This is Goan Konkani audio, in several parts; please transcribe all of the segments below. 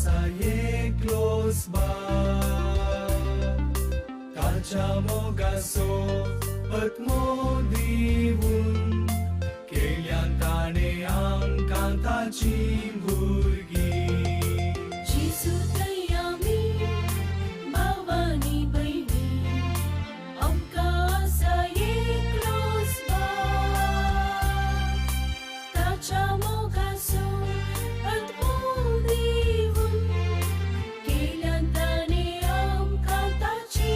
आसा एकलोच बाप, ताच्या मोगाचो आत्मो दिवन केल्यान ताणें आमकां ताची भुरगीं. जेजू थंय आमी भावानी भयणी, आमकां आसा एकलोच बाप, ताच्या मोगाचो आत्मो दिवन केल्यान ताणें आमकां ताची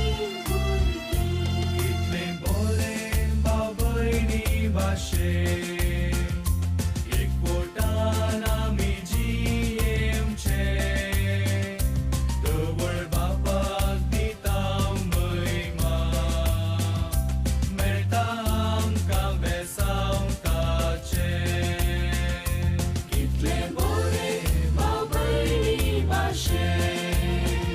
भुरगीं. कितलें बरें भाव भयणी भाशेन, एकवटान आमी जियेवचें. तवळ बापाक दिता महिमा, मेळटा आमकां बेसांव ताचें. कितलें बरें भाव भयणी भाशेन,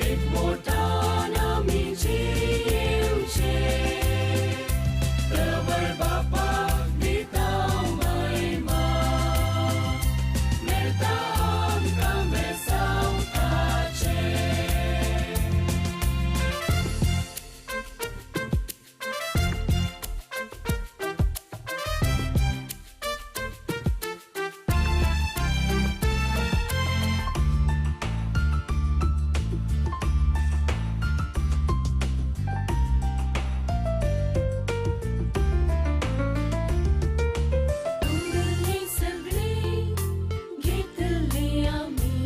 एकवटान आमी जियेवचें. तवळ बापाक दिता महिमा, मेळटा आमकां बेसांव ताचें. तोडले सगळे घेतले आमी,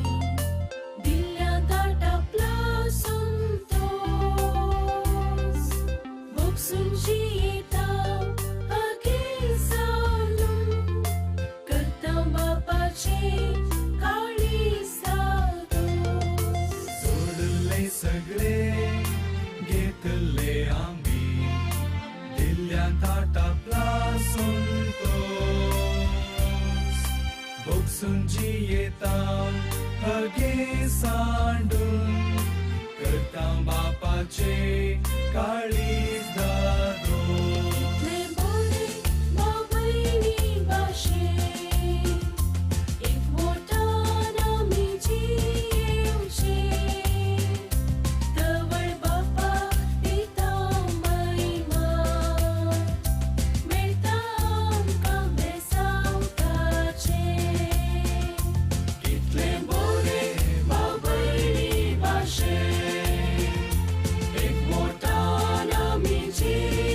दिल्या ताटापला संतोस, भोगसून जियेता अगे जालून, करता बापाचे काळीज दादोस. सोडले सगळे घेतले आमी, दिल्या ताटापला संतोस, भोगसून जियेता हगे सांडून, करता बापाचे काळीज दादोस. कितलें बरें भाव भयणी भाशेन, एकवटान आमी जियेवचें. तवळ बापाक दिता महिमा, मेळटा आमकां बेसांव ताचें. कितलें बरें भाव भयणी भाशेन, एकवटान आमी जियेवचें.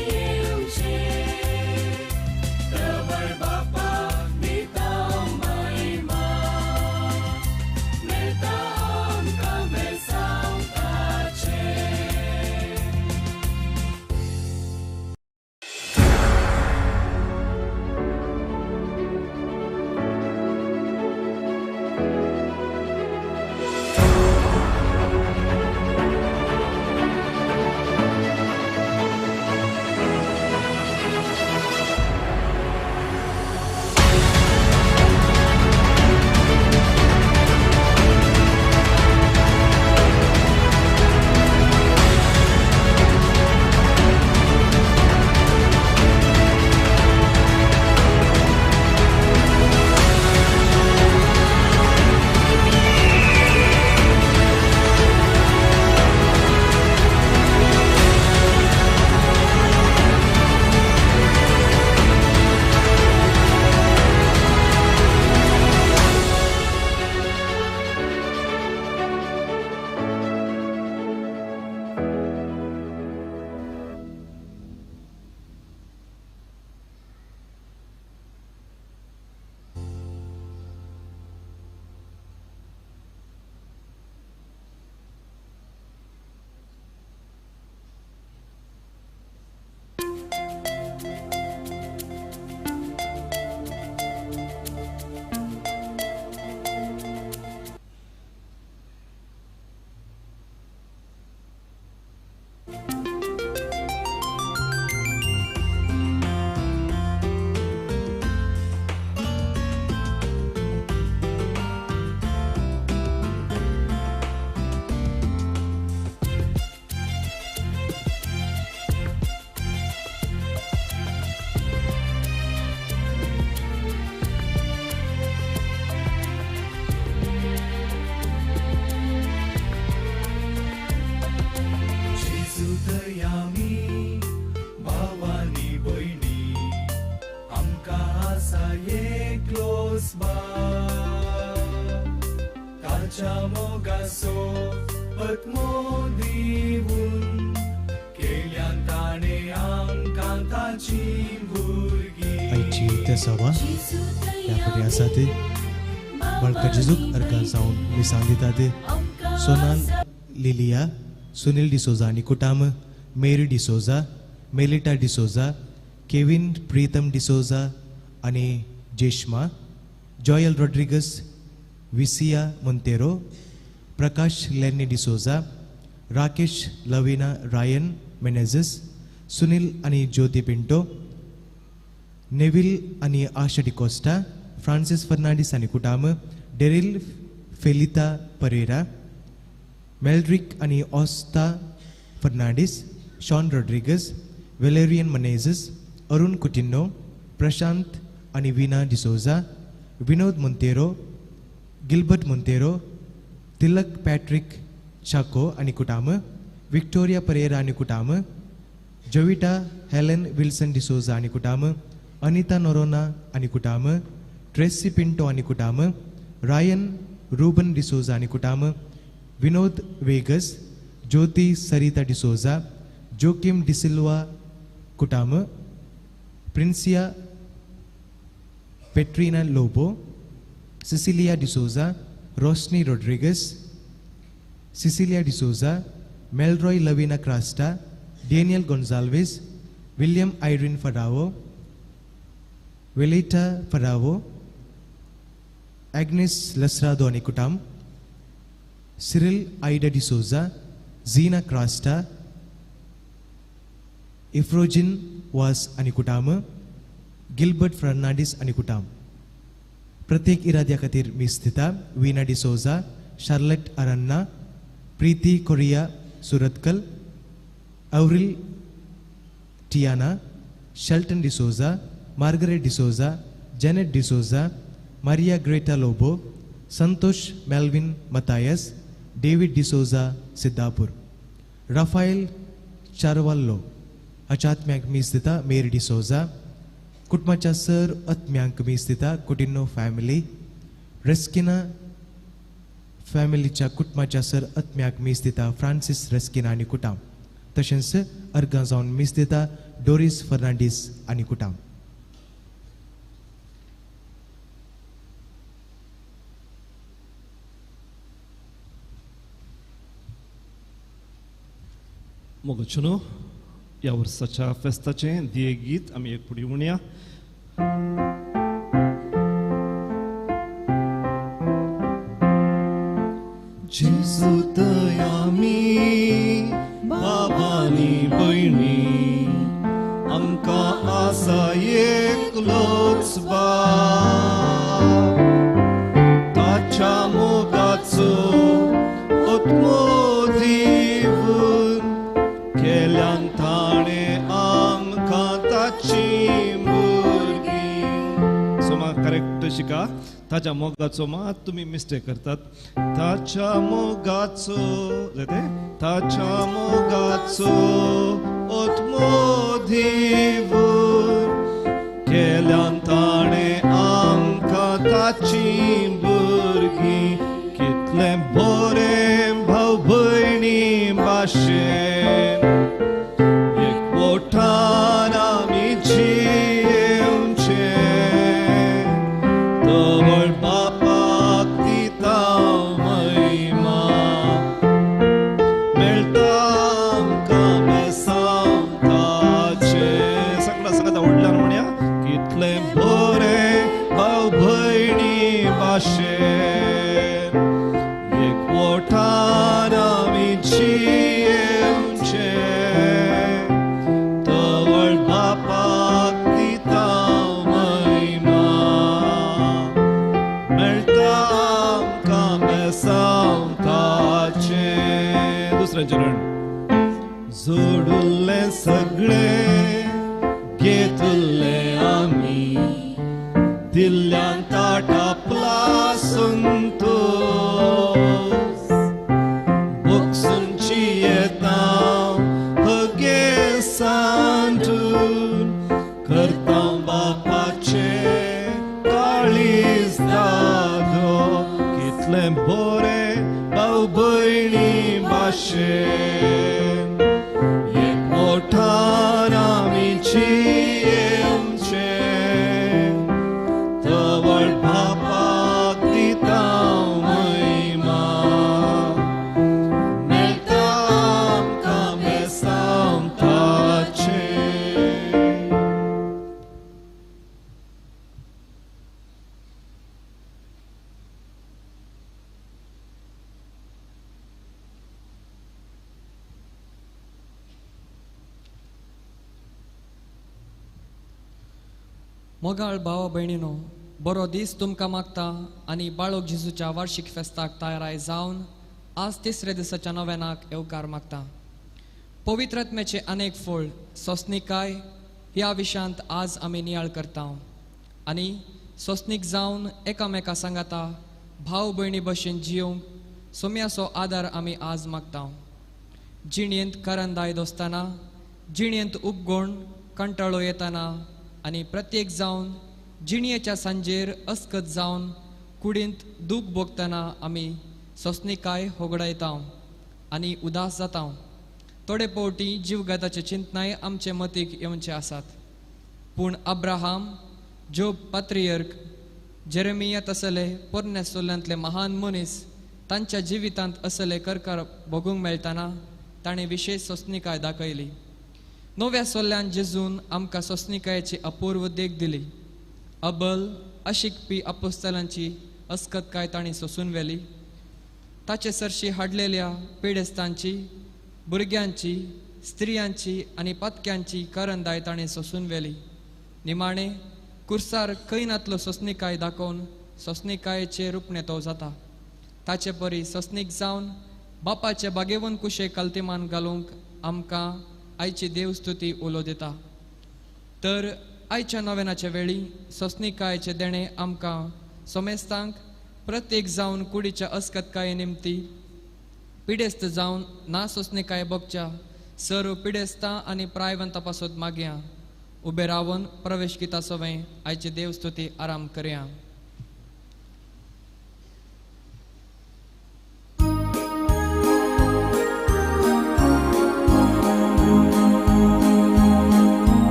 ताच्या मोगाचो आत्मो दिवन केल्यान ताणें आमकां ताची भुरगीं. आयची तेसावा ह्या फावटी आसा ते बळका जेजूक अर्गां जावन मिसां दितात. सोनाल लिलिया, सुनील डिसोजा आनी कुटाम, मेरी डिसोजा, मेलिटा डिसोजा, केविन प्रीतम डिसोजा आनी जेश्मा, जॉयल रॉड्रिगस, विसिया मोंतेरो, प्रकाश लेन्नी डिसोजा, राकेश लवीना रायन मेनेझस, सुनील आनी ज्योती पिंटो, नेविल आनी आशा डिकोस्टा, फ्रांसीस फर्नांडीस आनी कुटाम, डेरिल फेलिता परेरा, मेल्ड्रिक आनी ऑस्ता फर्नांडीस, शॉन रॉड्रिगस, वेलेरियन मनेझस, अरुण कुटिन्नो, प्रशांत आनी वीना डिसोजा, विनोद मोंतेरो, गिल्बर्ट मोंतेरो, तिलक पॅट्रिक चाको आनी कुटाम, विक्टोरिया परेरा आनी कुटाम, जोविटा हेलन विल्सन डिसोजा आनी कुटाम, अनिता नोरोना आनी कुटाम, ट्रेसी पिंटो आनी कुटाम, रायन रूबन डिसोजा आनी कुटाम, विनोद वेगस, ज्योती सरिता डिसोजा, जोकीम डिसिल्वा कुटाम, प्रिन्सिया पेट्रीना लोबो, सिसिलिया डिसोजा, रोशनी रॉड्रिगस, सिसिलिया डिसोजा, मेलरॉय लवीना क्रास्टा, डेनियल गोन्जाल्विस, विलियम आयरिन फरावो, वेलेटा फरावो, एग्नेस लसरादो आनी कुटाम, सिरिल आयडा डिसोजा, झीना क्रास्टा, इफ्रोजिन वास आनी कुटाम, गिल्बर्ट फर्नांडीस आनी कुटाम. प्रत्येक इराद्या खातीर मीस दिता. वीना डिसोजा, शार्लट अरन्ना, प्रीती कोरिया सुरतकल, अवरिल टियाना, शेल्टन डिसोजा, मार्गरेट डिसोजा, जेनेट डिसोजा, मारिया ग्रेटा लोबो, संतोष मेल्विन मतायस, डेवीड डिसोजा सिद्धापूर, राफायल चारवाल्लो हाच्या आत्म्यांक मीस दिता. मेरी डिसोजा कुटुंबाच्या सर आत्म्यांक मीस दिता. कुटिन्नो फॅमिली, रेस्किना फॅमिलीच्या कुटुंबाच्या सर आत्म्याक मीस दिता. फ्रांसीस रेस्किना आनी कुटाम. तशेंच अर्गां जावन मीस दिता डोरीस फर्नांडीस आनी कुटाम. मोगचनो ह्या वर्साच्या फेस्ताचें दिये गीत आमी एक फुडें म्हणया. जेजू दयामी बाबानी भयणी आमकां आसा एकलोच बाप, ताच्या मोगाचो आत्मो दिवन केल्यान ताणें आमकां ताची भुरगीं. सो म्हाका करेक्ट शिका. ताच्या मोगाचो मात तुमी मिस्टेक करतात. ताच्या मोगाचो जाते, ताच्या मोगाचो आत्मो दिवन केल्यान ताणें आमकां ताची भुरगीं. कितलें बरें भाव भयणी भाशेन एकवटान आमी जियेवचें, तवळ बापाक दिता महिमा, मेळटा आमकां बेसांव ताचें. सगळ्या सांगात व्हडल्यान म्हणया. कितलें बरें भाव भयणी भाशेन एकवटान आमी जियेवचें, तवळ बापाक दिता महिमा, मेळटा आमकां बेसांव ताचें. दुसरें चरण. जोडुल्लें सगळें घेतुल्लें आमी, दिल्ल्यान ताटापला संतोष, बोक्सूंची येता हगे सांडून, करता बापाचें काळीज दादो. कितलें बोरे भाव भयणी भाशेन एक मोठान आमी जियेवचें तवळ बापाक दिता महिमा मेळटा आमकां बेसांव ताचें. मोगाळ भावा भयणीनो, बरो दीस तुमकां मागता आनी बाळक जेजूच्या वार्षिक फेस्ताक तयाराय जावन आज तिसऱ्या दिसाच्या नव्यानाक येवकार मागता. पवित्र आत्म्याचे अनेक फळ सोंसणीकाय ह्या विशयांत आज आमी नियाळ करता आनी सोंसणीक जावन एकामेका सांगाता भाव भयणी भशेन जियोंक सोम्याचो आदार आमी आज मागता. जिणेंत करंदाय दोस्ताना, जिणेंत उपगोण कंटाळो येताना आनी प्रत्येक जावन जिणयेच्या सांजेर अस्कत जावन कुडींत दूख भोगतना आमी सोंसणीकाय होगडायता आनी उदास जाता. थोडे फावटी जीवघाताचे चिंतनाय आमचे मतीक येवचे आसात, पूण अब्राहाम, जोब पात्रियर्क, जेरेमिया तसले पोरण्या सोल्यांतले महान मनीस तांच्या जिवितांत असले करकार भोगूंक मेळटना ताणें विशेश सोंसणीकाय दाखयली. नव्या सोल्ल्यान जेजून आमकां सोंसणीकायेची अपूर्व देख दिली. अबल अशिकपी अपोस्तलांची अस्कतकाय तांणी सोंसून व्हेली. ताचे सरशी हाडलेल्या पिडेस्तांची, भुरग्यांची, स्त्रियांची आनी पातक्यांची करंदाय ताणें सोंसून व्हेली. निमाणें कुर्सार कैनातलो सोंसणीकाय दाखोवन सोंसणीकायेचे रुपणे तो जाता. ताचे परी सोंसणीक जावन बापाचे बागेवन कुशे कल्तिमान घालूंक आमकां आयची देवस्तुती उलो दिता. तर आयच्या नव्यानाच्या वेळी सोंसणीकायेचे देणें आमकां सोमेस्तांक प्रत्येक जावन कुडीच्या अस्कतकाये निमती पिडेस्त जावन ना सोंसणीकाय भोगच्या सर्व पिडेस्तां आनी प्रायवंता पासत मागया. उबे रावन प्रवेश गिता सवें आयची देवस्तुती आराम करया.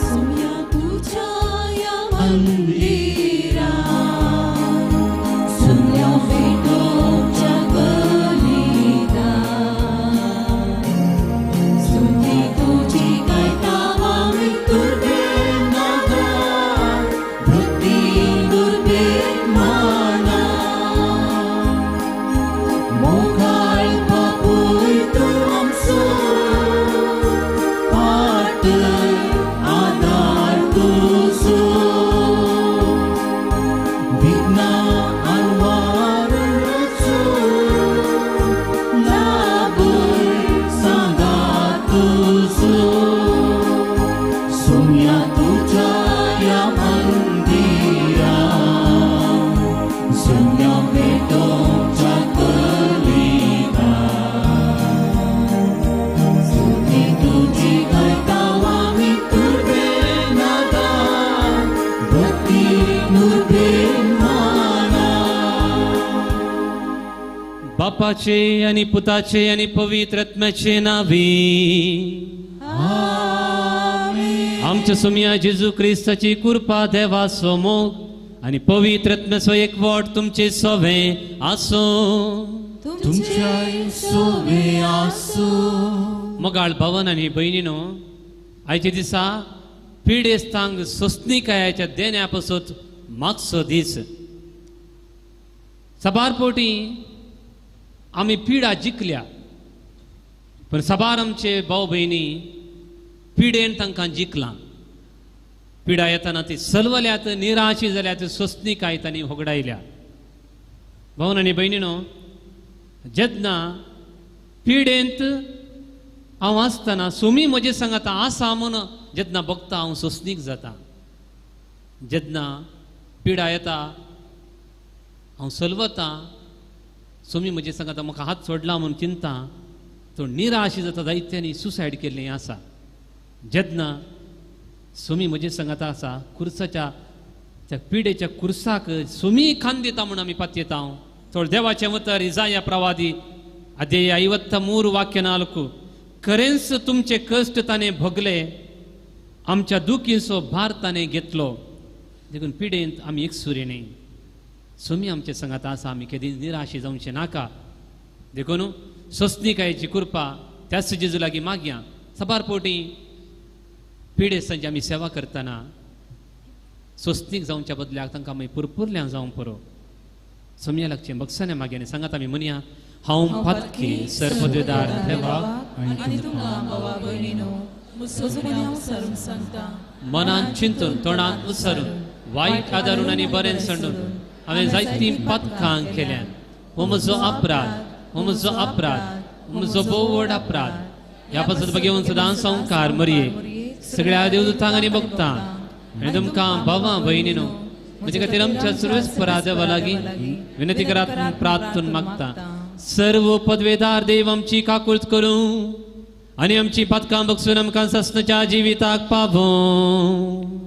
सोम्या तुझ्या या मंदिरात सुन्या भेटोच्या कलिता स्तुती तुझी गायता आमी तुर्बे नादा भक्ती दुर्बे माना मोगाळ बापूय तूं आमचो पाट आदार तुजो विघ्नां अनवारून वचो लाभूय सांगात तुजो सोम्या तुज्या ह्या मंदिरात सोम्या भेटोवच्या कलिता स्तुती तुजी गायता आमी तुर्बे नादा भक्ती नुर्बे माना. बापाचे आणि पुताचे आणि पवित्र आत्म्याचे नावे आमच्या सोमया जेजू क्रिस्ताची कृपा, देवाचो मोग आणि पवित्र आत्म्याचो एकवट तुमचे सवे आसूं. तुमच्याय सोवे आसूं. मोगाळ भावन आनी भयणीनो, आयच्या दिसा पिडेस्तांक सोंसणीकायेच्या देण्या पासत मागचो दीस. साबार फावटी आमी पिडा जिखल्या, पण साबार आमचे भाव भयणी पिडेन तांकां जिखलां. पिडा येताना ती सलवल्यात, निराशी जाल्यात, सोंसणीकाय तांणी होगडायल्या. भावन आनी भयणीनो, जेन्ना पिडेंत हांव आसतना सोमी म्हजे सांगाता आसा म्हूण जेन्ना बघता हांव सोंसणीक जाता. जेन्ना पिडा येता हांव सलवता, सोमी म्हजे सांगाता म्हाका हात सोडला म्हूण चिंता, तो निराशी जाता. जायत्यांनी सुसायड केल्लें आसा. जेन्ना सोमी म्हजे सांगाता आसा, खुर्साच्या त्या पिडेच्या कुर्साक सुमी खान दिता म्हूण आमी पातयेता. थोड देवाचें उतर इजाया प्रवादी अध्याय 53 वाक्य 4, खरेंच तुमचे कश्ट ताणें भोगले, आमच्या दुखीचो भार ताणें घेतलो. देखून पिडेंत आमी एकसुरे न्ही, सुमी आमचे संगात आसा, आमी केदीं निराशी जावचें नाका. देखून सोंसणीकायेची कृपा त्याच जेजू लागीं मागया. साबार पोटी पिडेस्तांची आमी सेवा करतना सोंसणीक जावच्या बदल्याक तांकां आमी पुरपुरल्यां जावंक पुरो. सोमया लागचें बक्षाने मागया आनी सांगात आमी म्हणया, हांव पातकी सर्वपदवीदार देवाक मनान चिंतून तोंडान उसरून वायट आदारून आनी बरें सांडून हांवें जायतीं पातकां केल्यान. हो म्हजो अपराध, हो म्हजो अपराध, हो म्हजो भोव व्हड अपराध. ह्या पासून बघेवन सदां संवकार मरये सगळ्या देवदूतांक आनी भक्तां आनी तुमकां भावां भयणीनो म्हजे खातीर आमच्या सर्वेस्परा देवा लागीं विनंती करात प्रार्थून मागता. सर्व पदवेदार देव आमची काकूळत करूं आनी आमची पातकां बक्षून आमकां सासणाच्या जिविताक पावों.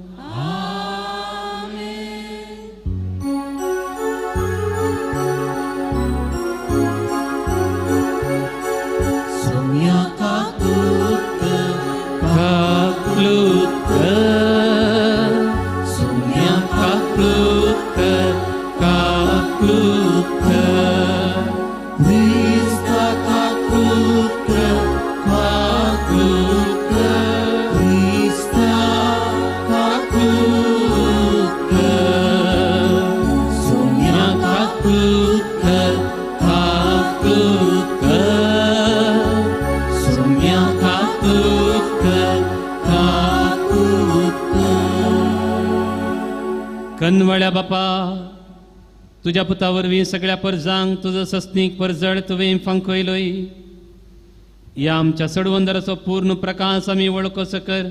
कनवळ्या बापा, तुज्या पुता वरवीं सगळ्या परजांक तुजो सस्नीक परजळ तुवें फांकयलोय. ह्या आमच्या सडवंदराचो पूर्ण प्रकाश आमी वळखोसो कर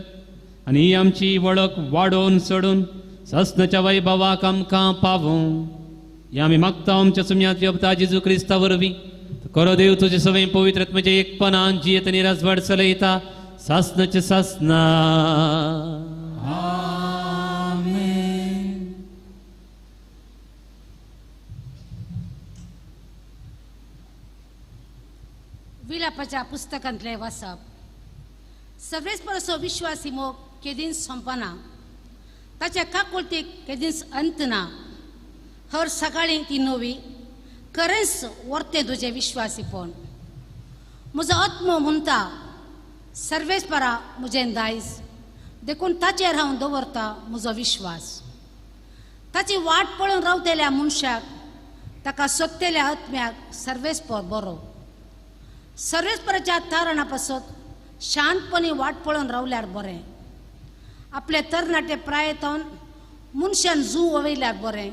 आनी ही आमची वळख वाडोवन चडून सस्नाच्या वैभवाक आमकां पावूं. ह्या आमी मागता आमच्या सुम्यांतल्या पुता जेजू क्रिस्ता वरवीं. करो देव तुजे सवय पवित्र आत्म्याच्या एकपणान जियेत आनी राजवाड चलयता सासनाचे सासना. विलापाच्या पुस्तकांतले वाचप. सगळेच परसो विश्वासी मोग केदींच सोंपना, ताच्या काकुळतीक केदींच अंत ना. हर सकाळी ती नवी खरेंच वर्तें तुजें विश्वासीपण. म्हजो आत्मो म्हणटा सर्वेच परा म्हजें दायज, देखून ताचेर हांव दवरता म्हजो विश्वास. ताची वाट पळोवन रावतल्या मनशाक, ताका सोदतल्या आत्म्याक सर्वेस्पर बरो. सर्वेस्पराच्या तारणा पासत शांतपणी वाट पळोवन रावल्यार बरें. आपले तरणाटे प्रायेंतून मनशान जू वयल्यार बरें.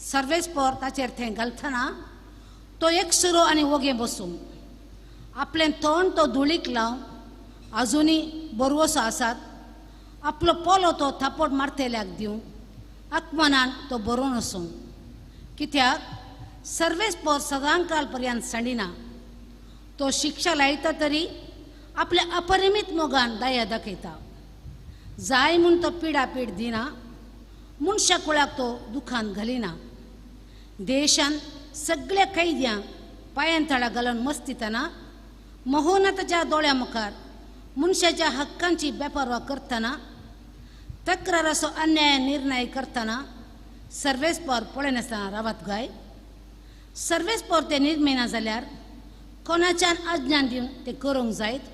सर्वेस्पर ताचेर थंय घालतना तो एकसुरो आनी ओगे बसूं. आपलें तोंड तो धुळीक लावन आजुनूय बरवसो आसात. आपलो पोलो तो थापट मारतल्याक दिवं, आत्मनान तो बरोवन वसूं. कित्याक सर्वेस्पर सदांकाल पर्यंत सांडिना. तो शिक्षा लायता तरी आपल्या अपरिमीत मोगान दया दाखयता. जाय म्हूण तो पिडापीड दिना, मनशा कुळाक तो दुखान घालिना. देशान सगळ्या कैद्यांक पांयान तळा घालून मस्तितना, महोन्नताच्या दोळ्या मुखार मनशाच्या हक्कांची बेपर्वा करतना, तक्राराचो अन्याय निर्णय करतना सर्वेस्पर पळयनासतना रावत गाय. सर्वेस्पर ते निर्मिना जाल्यार कोणाच्यान अज्ञान दिवन ते करूंक जायत.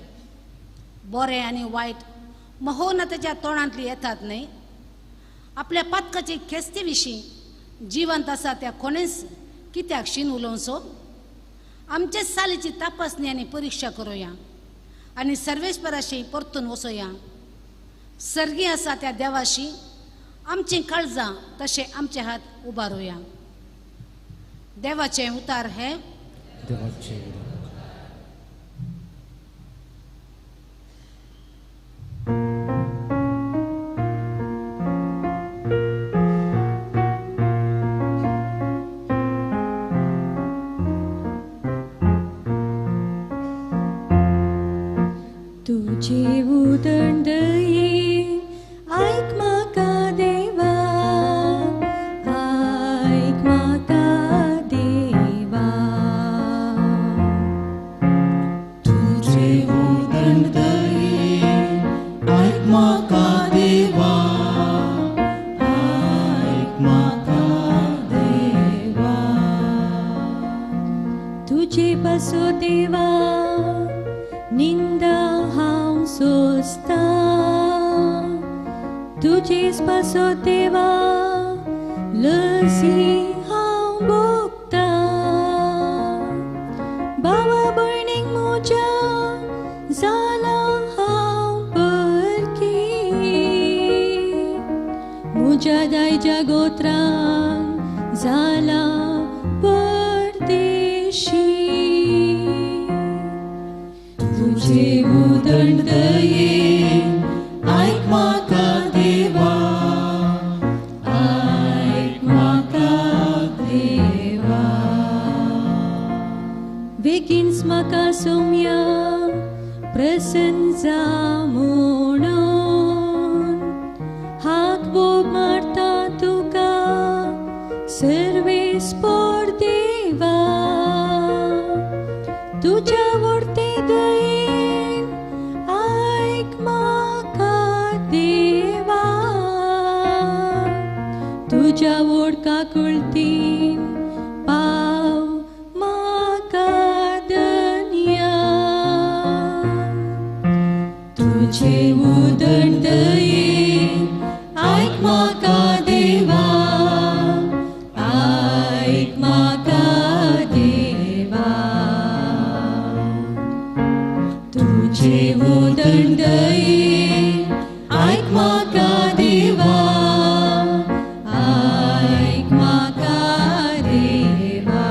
बरें आनी वायट महोन्नताच्या तोंडांतली येतात न्हय. आपल्या पातकाची खेस्ती विशीं जिवंत आसा त्या कोणेच कित्याक शीन उलोवचो. आमचेच सालीची तपासणी आनी परिक्षा करुया आनी सर्वेस्पराशी परतून वचोया. सर्गी आसा त्या देवाशी आमचीं काळजां तशें आमचे हात उबारुया. देवाचें उतार हें देवाचें. तुझे उदंडये ऐक म्हाका देवा, पासो देवा निंदा हांव सोसता, तुजेच पासो देवा लसी हांव भोगता. बाबा भयणीक म्हज्या जाला हांव परकी, म्हज्या दायच्या गोत्रान जाला परदेशी. तुजे उदंड दयेन आयक म्हाका देवा, आयक म्हाका देवा. बेगीनच म्हाका सोम्या प्रसन्न जा म्हणून, हाक बोब मारता तुका सर्वेस्पोर देवा. तुज्या व्हडते दयेन आयक म्हाका देवा, तुज्या व्हड काकुळतीन पाव म्हाका धन्या. तुजे उदंड दयेन आयक म्हाका देवा, आयक म्हाका देवा. तुजे उदंड दयेन आयक म्हाका देवा, आयक म्हाका देवा.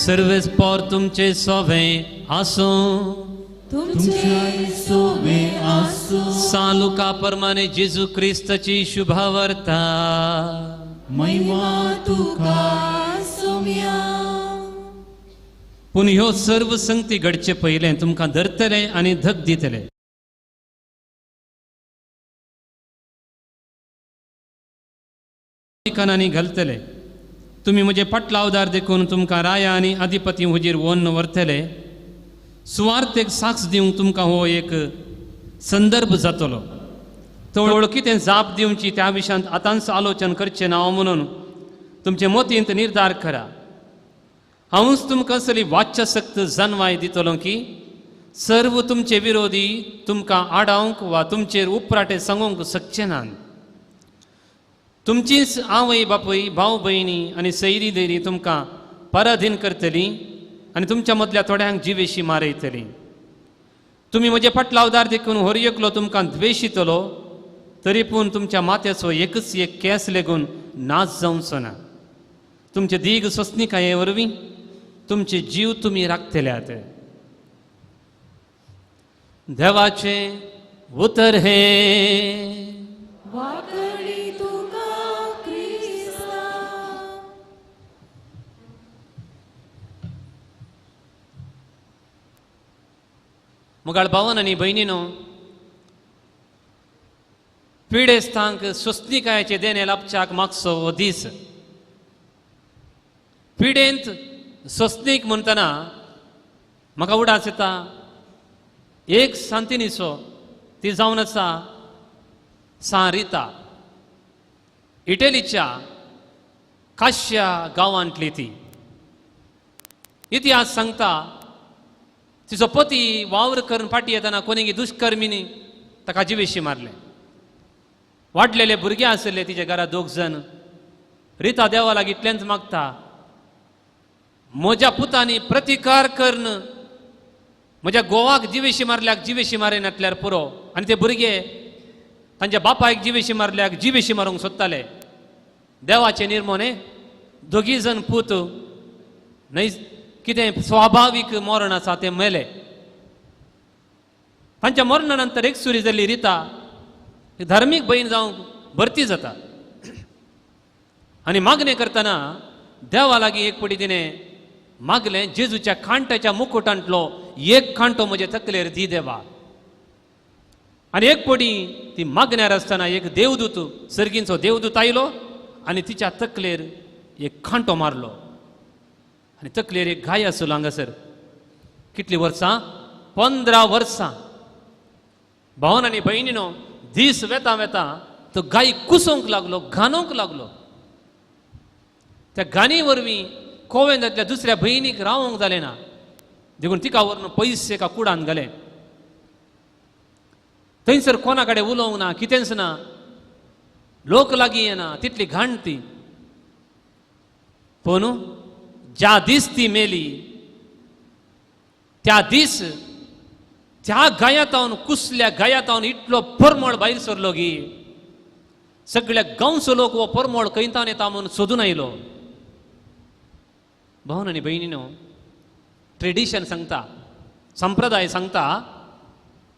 सर्वेस पोर तुमचे सोवे आसूं, तुमचे सोवे आसूं. सान लुका प्रमाणे जेजू क्रिस्ताची शुभवार्ता. महिमा तुका सोम्या. पूण ह्यो सर्व संगती घडचे पयलें तुमकां धरतले आनी धक दितले. कानांनी घालतले. तुमी म्हजे पाटलावदार देखून तुमकां राया आनी अधिपती हुजीर वोन्न व्हरतले. सुवार्थेक साक्ष दिवंक तुमकां हो एक संदर्भ जातलो. तवळ कितें जाप दिवची त्या विशयांत आतांच आलोचन करचें ना म्हणून तुमचे मोतींत निर्धार करा. हांवूच तुमकां असली वाच्यशक्त जानवाय दितलो की सर्व तुमचे विरोधी तुमकां आडावंक वा तुमचेर उपराटे सांगूंक शकचे नात. तुमचीच आवय बापूय भाव भयणी आनी सैरी दैरी तुमकां पराधीन करतली आनी तुमच्या मदल्या थोड्यांक जिवेशी मारयतली. तुमी म्हजे पाटलावदार देखून हर एकलो तुमकां द्वेशितलो, तरी पूण तुमच्या माथ्याचो एकच एक केंस लेगून नाच जावचो ना. तुमचे दीग सोंसणिकाये वरवीं तुमचे जीव तुमी राखतल्यात. देवाचें उतर हें. वाकडी तुका क्रिस्ता. मुगाळ भावन आनी भयणीनो, पिडेस्तांक सोंसणिकायेचें देणें लाभच्याक मागचो हो दीस. पिडेंत सोंसणीक म्हणटना म्हाका उडास येता एक सांतिनीचो, ती जावन आसा सारिता, इटलीच्या काश्या गांवांतली ती. इतिहास सांगता तिचो पती वावर करून फाटी येतना कोणीगी दुष्कर्मीनी ताका जिवेशी मारलें. वाडलेले भुरगे आशिल्ले तिच्या घरा दोग जण. रिता देवा लागीं इतलेंच मागता, म्हज्या पुतांनी प्रतिकार करून म्हज्या गोवाक जिवेशी मारल्याक जिवेशी मारिनातल्यार पुरो. आनी ते भुरगे तांच्या बापायक जिवेशी मारल्याक जिवेशी मारूंक सोदताले. देवाचे निर्मोने दोगी जण पूत न्हय कितें स्वाभावीक मरण आसा तें मेले. तांच्या मरणा नंतर एक सुरी जाल्ली रिता धार्मीक भयण जावंक भरती जाता आनी मागणें करतना देवा लागीं एक पटी तिणें मागलें, जेजूच्या कांट्याच्या मुकुटांतलो एक कांटो म्हजे तकलेर दी देवा. आनी एक पटी ती मागण्यार आसतना एक देवदूत, सर्गींचो देवदूत आयलो आनी तिच्या तकलेर एक कांटो मारलो आनी तकलेर एक घाय आसलो हांगासर. कितलीं वर्सां? 15 वर्सां. भावन आनी भयणीनो, दीस वेता वेता तो गाय कुसोवंक लागलो, घानोवंक लागलो. त्या गानी वरवीं कोवेंतांतल्या दुसऱ्या भयणीक रावोंक जालें ना, देखून तिका व्हरून पयस एका कुडान घालें. थंयसर कोणा कडेन उलोवंक ना, कितेंच ना, लोक लागीं येना, तितली घाण ती. पूण ज्या दीस ती मेली त्या दीस त्या गायांतावन, कुसल्या गायांतावन इतलो परमळ भायर सरलो की सगळ्या गांवचो लोक हो परमळ खंयतावन येता म्हणून सोदून आयलो. भावन आनी भयणीनो, ट्रेडिशन सांगता, संप्रदाय सांगता,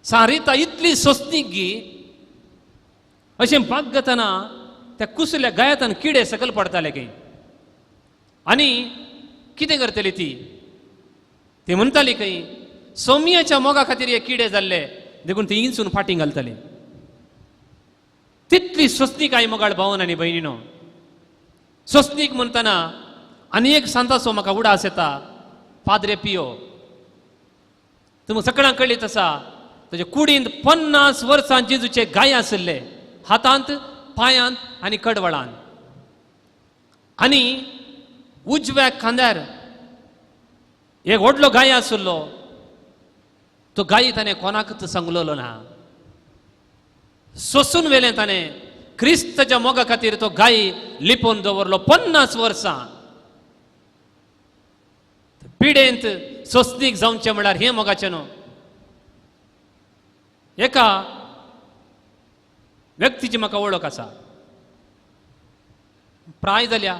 सारिता इतली सोंसनीक गी अशें बागतना त्या कुसल्या गायांतान किडे सकयल पडटाले खंय. आनी कितें करतली ती? ती म्हणटाली खंय सोमयाच्या मोगा खातीर हे किडे जाल्ले, देखून ती इंचून फाटीं घालताली. तितली सोंसणीकाय मोगाळ भावन आनी भयणीनो. सोंसणीक म्हणटना आनी एक सांताचो म्हाका उडास येता, पाद्रे पियो. तुमकां सगळ्यांक कळीत आसा, ताच्या कुडींत 50 वर्सां जेजूचे गाय आशिल्ले, हातांत, पांयांत आनी कडवळांत. आनी उजव्या खांद्यार एक व्हडलो गाय आशिल्लो, तो गाय ताणें कोणाकच सांगलेलो ना. सोसून वेलें ताणें क्रिस्ताच्या मोगा खातीर तो गाय लिपोवन दवरलो 50 वर्सां. पिडेंत सोंसणीक जावचें म्हळ्यार हें मोगाचें न्हू. एका व्यक्तीची म्हाका वळख आसा, प्राय जाल्या,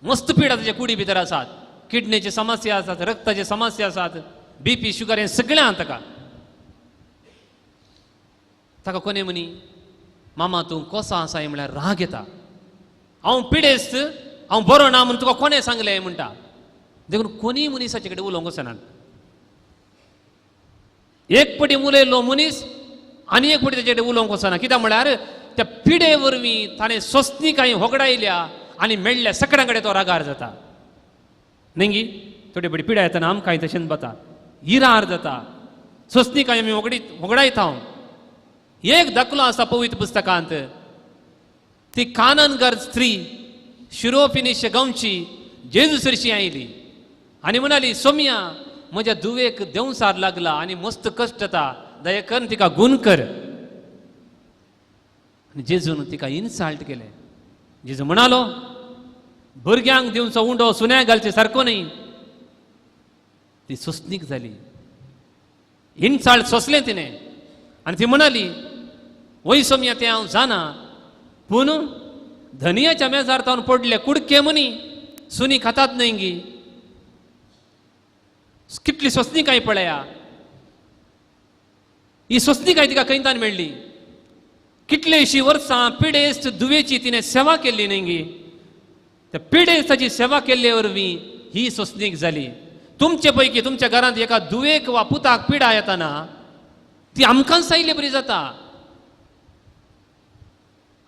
मस्त पिडा ताच्या कुडी भितर आसात, किडनेची समस्या आसात, रक्ताची समस्या आसात, बीपी, शुगर हें सगळें आहा ताका. ताका कोणे म्हणी, मामा तूं कसो आसा म्हळ्यार राग येता, हांव पिडेस्त, हांव बरो ना म्हूण तुका कोणें सांगलें म्हणटा. देखून कोणीय मनीसाचे कडेन उलोवंक वचनात. एक पटी उलयल्लो मनीस आनी एक पटी ताचे कडेन उलोवंक वचना. कित्याक म्हळ्यार त्या पिडे वरवीं ताणें सोंसणीकाय होगडायल्या आनी मेळ्ळ्या सगळ्यां कडेन तो रागार जाता. न्ही थोडी बडी पिडा येतना आमकांय तशेंच जाता, इरार जाता, सोंसणीकाय आमी होगडायता. एक दाखलो आसा पवित्र पुस्तकांत, ती काननगर स्त्री शिरोफिनिश गांवची जेजू सरशी आयली आनी म्हणाली, सोम्या म्हज्या धुवेक देंवसार लागला आनी मस्त कश्ट येता, दया करून तिका गूण कर. आनी जेजून तिका इन्सल्ट केलें. जेजू म्हणालो, भुरग्यांक दिवचो उंडो सुन्या घालचे सारको न्ही. ती सोंसणीक जाली, इन्सल्ट सोंसलें तिणें आनी ती म्हणाली, वय सोम्या तें हांव जाणा, पूण धनियाच्या मेजार तावन पडले कुडके म्हणी सुनी खातात न्हय गी. कितली सोंसणीकाय पळया, ही सोंसणीकाय तिका खंयतान मेळ्ळी? कितलीशीं वर्सां पिडेस्त दुवेची तिणें सेवा केल्ली न्हय गी. त्या पिडेस्ताची सेवा केल्ले वरवीं ही सोंसणीक जाली. तुमचे पैकी तुमच्या घरांत एका दुवेक वा पुताक पिडा येताना ती आमकांच आयिल्ले बरी जाता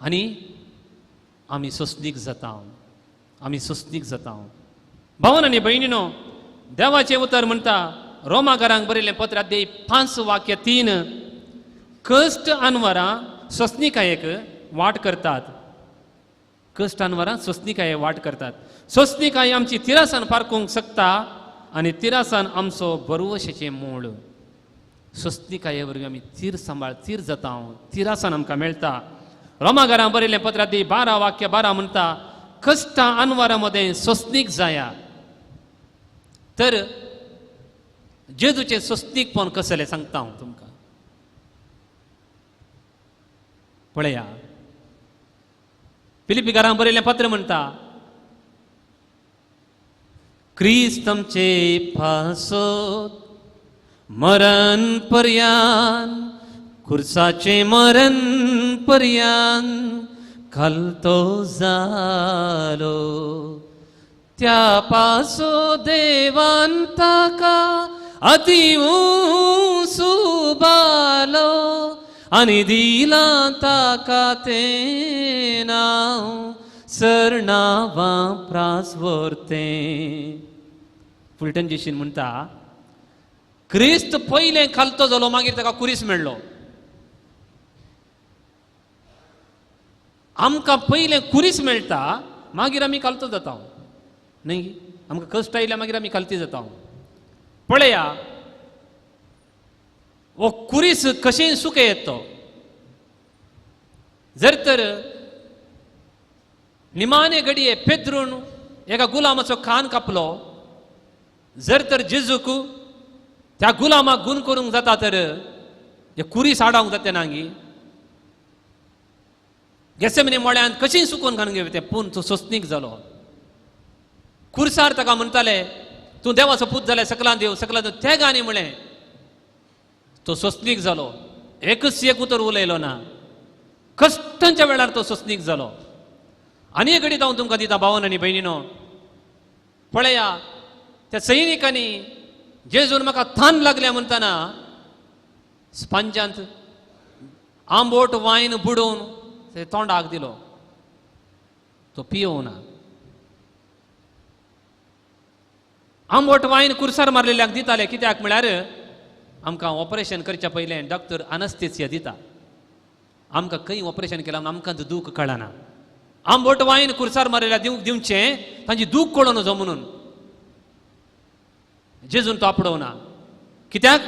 आनी आमी सोंसणीक जाता, आमी सोंसणीक जाता. भावन आनी भयणीनो, देवाचें उतर म्हणटा, रोमाकारांक बरयलें पत्र अध्याय 5:3, कश्ट अनवरां सोंसणीकायेक वाट करतात. कश्ट अनवरां सोंसणीकाये वाट करतात. सोंसणीकाय आमची तिरासान पारकूंक शकता आनी तिरासान आमचो बरवशेचें मूळ. सोंसणीकाये वरवीं आमी तीर सांबाळ, तीर जाता, तिरासान आमकां मेळटा. रोमाकारांक बरयलें पत्र अध्याय 12:12 म्हणटा, कश्टां अनवरां मदें सोंसणीक जाया. तर जेजूचें सोंसणीकपण कसलें सांगता हांव तुमकां. पळया, फिलिपीकारांक बरयलें पत्र म्हणटा, क्रिस्त आमचे पासत मरण पर्यान, खुर्साचें मरण पर्यान खालतो जालो. त्या पासो देवान ताका अति सुबालो आनी दिलां ताका तें नांव सरनांवां प्रासवर्तें. फुलटन जेशीन म्हणटा, क्रिस्त पयलें खालतो जालो, मागीर ताका कुरीस मेळ्ळो. आमकां पयलें कुरीस मेळटा, मागीर आमी खालतो जाता. न्ही, आमकां कश्ट आयल्या मागीर आमी खालती जाता. पळया, हो कुरीस कशें सुकें येतो. जर तर निमाणे घडये पेद्रून एका गुलामाचो कान कापलो, जर तर जेजूक त्या गुलामाक गुण करूंक जाता तर हे कुरीस आडावंक जाता नागी. गेसेमनी मळ्यांत कशें सुकोवन घालून घेवं तें, पूण तो सोंसणीक जालो. कुर्सार ताका म्हणटाले, तूं देवाचो पूत जाल्यार सकलां देव, सकलां देव. ते गाणी म्हळें, तो सोंसणीक जालो. एकच एक उतर उलयलो ना. कश्टांच्या वेळार तो सोंसणीक जालो. आनी एक घडीत हांव तुमकां दिता भावन आनी भयणीनो. पळया, त्या सैनिकांनी जेजून म्हाका थान लागल्या म्हणटना स्पंजांत आंबोट वायन बुडोवन ते तोंडाक दिलो, तो पियोवना. आंबोट वायन कुर्सार मारलेल्याक दिताले, कित्याक म्हळ्यार आमकां ऑपरेशन करच्या पयलें डॉक्टर अनस्थेसिया दिता. आमकां खंय ऑपरेशन केलां आमकां दूख कळना. आंबोट वायन कुर्सार मारलेल्या दिवचें, तांची दूख कळोन वचो म्हणून. जेजून तो आपडोवना. कित्याक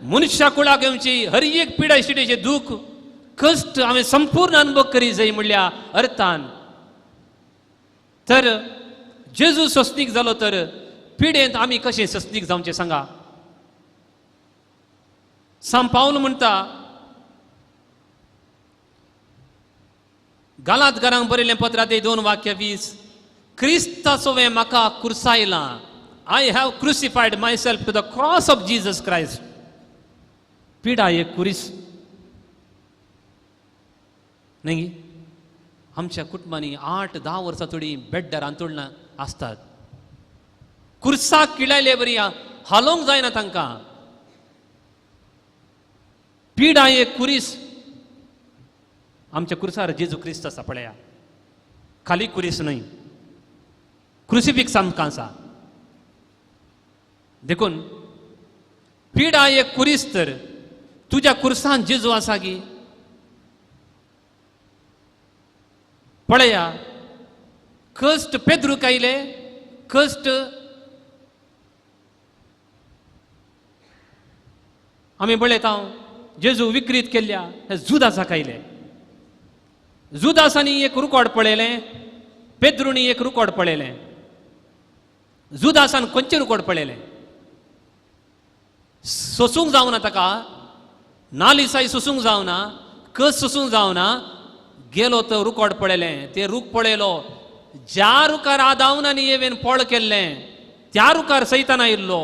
मनशा कुळाक येवची हर एक पिडा शिडेचें दूख कश्ट हांवें संपूर्ण अनुभव करी जाय म्हणल्या अर्थान. तर जेजू सोंसणीक जालो तर पिडेंत आमी कशें सोंसणीक जावचें सांगा. सांत पावल म्हणटा, गालातकारांक बरयलें पत्र 2:20, क्रिस्ताचो हांवें म्हाका कुर्सायलां. I have crucified myself to the cross of Jesus Christ. पिडा एक कुरीस न्ही. आमच्या कुटुंबांनी 8-10 वर्सां थोडी बेड्डार आंतोळणां आसतात. कुर्साक किळायले बरी हालोवंक जायना तांकां. पिडा एक कुरीस. आमच्या कुर्सार जेजू क्रिस्त आसा. पळया, खाली कुरीस न्हय, क्रुसिफिक्स आमकां आसा. देखून पिडा एक कुरीस तर तुज्या कुर्सान जेजू आसा की. पळया, कश्ट पेद्रूक आयले, कश्ट आमी पळयता जेजू विक्रीत केल्ल्या जुदासाक आयले. जुदासांनी एक रुकोड पळयलें, पेद्रुनी एक रुकोड पळयलें. जुदासान खंयचें रुकोड पळयलें? सोसूंक जावना ताका, नालिसाय सोसूंक जावना, कस सोसूंक जावना. गेलो तो रुकोड पळयलें, ते रूख पळयलो, ज्या रुखार आदावन आनी येवेन पळ केल्लें त्या रुखार सैतान आयिल्लो.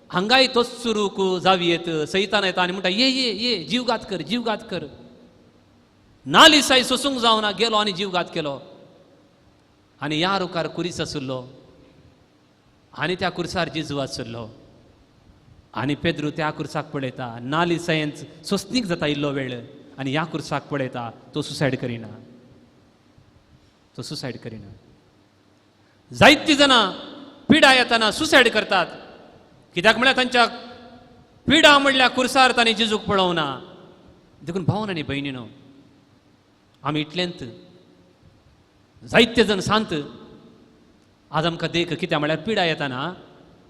हांगाय तोच रूख जावयेत. सैतान येता आनी म्हणटा, ये ये ये, जीवघात कर, जीवघात कर. नालिसाय सोसूंक जावना, गेलो आनी जीवघात केलो. आनी ह्या रुखार कुरीस आशिल्लो आनी त्या कुर्सार जेजू आशिल्लो. आनी पेद्रू त्या कुर्साक पळयता, नालिसायेन सोंसणीक जाता इल्लो वेळ, आनी ह्या कुर्साक पळयता, तो सुसायड करिना, तो सुसायड करिना. जायतीं जाणां पिडा येताना सुसायड करतात. कित्याक म्हळ्यार तांच्या पिडा म्हणल्यार कुर्सार तांणी जेजूक पळोवना. देखून भावन आनी भयणीनो, आमी इतलेंत जायते जण शांत आज आमकां देख कित्याक म्हळ्यार पिडा येताना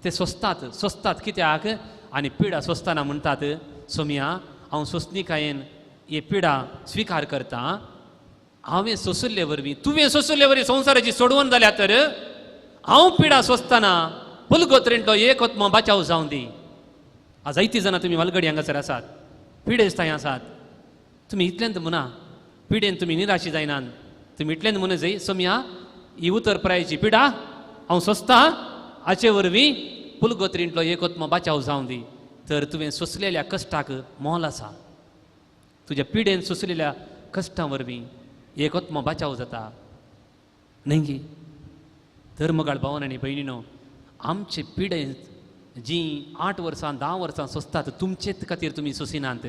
ते सोंसतात, सोंसतात कित्याक आनी पिडा सोंसतना म्हणटात, सोमया हांव सोंसणिकायेन ही पिडा स्विकार करता, हांवें सोंशिल्ले वरवीं तुवें सोंशिल्ले वरवीं संवसाराची सोडवण जाल्या तर हांव पिडा सोंसतना पुलगोत्रेंतलो एक आत्मो बाचाव जावं दी. आज जायतीं जाणां तुमी वालगडी हांगासर आसात, पिडेस्त आसात, तुमी इतलेंत म्हणा पिडेन तुमी निराशी जायनात, तुमी इतलेंत म्हणून जाय, सोमया ही उतर प्रायची पिडा हांव सोंसता, हाचे वरवीं पुलगोत्रींतलो एक आत्मो बाचाव जावं दी. तर तुवें सोंसलेल्या कश्टाक मोल आसा, तुज्या पिडेन सोंसलेल्या कश्टां वरवीं एक आत्मो बाचाव जाता न्हय गी. तर मगाळ भावन आनी भयणीनो, आमचे पिडेन जीं 8 वर्सां 10 वर्सां सोंसतात तुमचेच खातीर तुमी सोंसिनात,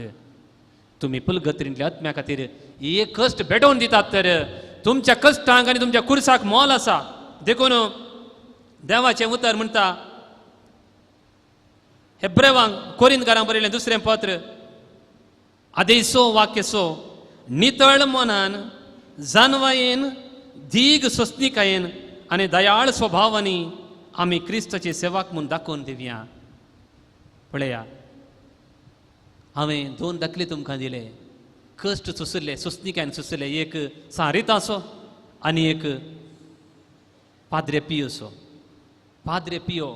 तुमी पुलगत्रींतल्या आत्म्या खातीर एक कश्ट भेटोवन दितात. तर तुमच्या कश्टांक आनी तुमच्या कुर्साक मोल आसा. देखून देवाचें उतर म्हणटा हेब्रेवांक कोरिंदकारांक बरयलें दुसरें पत्र आदेसो वाक्यसो, नितळ मनान जानवायेन धीग सोंसणिकायेन आनी दयाळ स्वभावांनी आमी क्रिस्ताची सेवाक म्हूण दाखोवन दिवया. पळया, हांवें 2 दाखले तुमकां दिले, कश्ट सोंशिल्ले, सोंसणिकायेन सोंशिल्ले, एक सारिताचो आनी एक पाद्रे पियोचो. पाद्रे पियो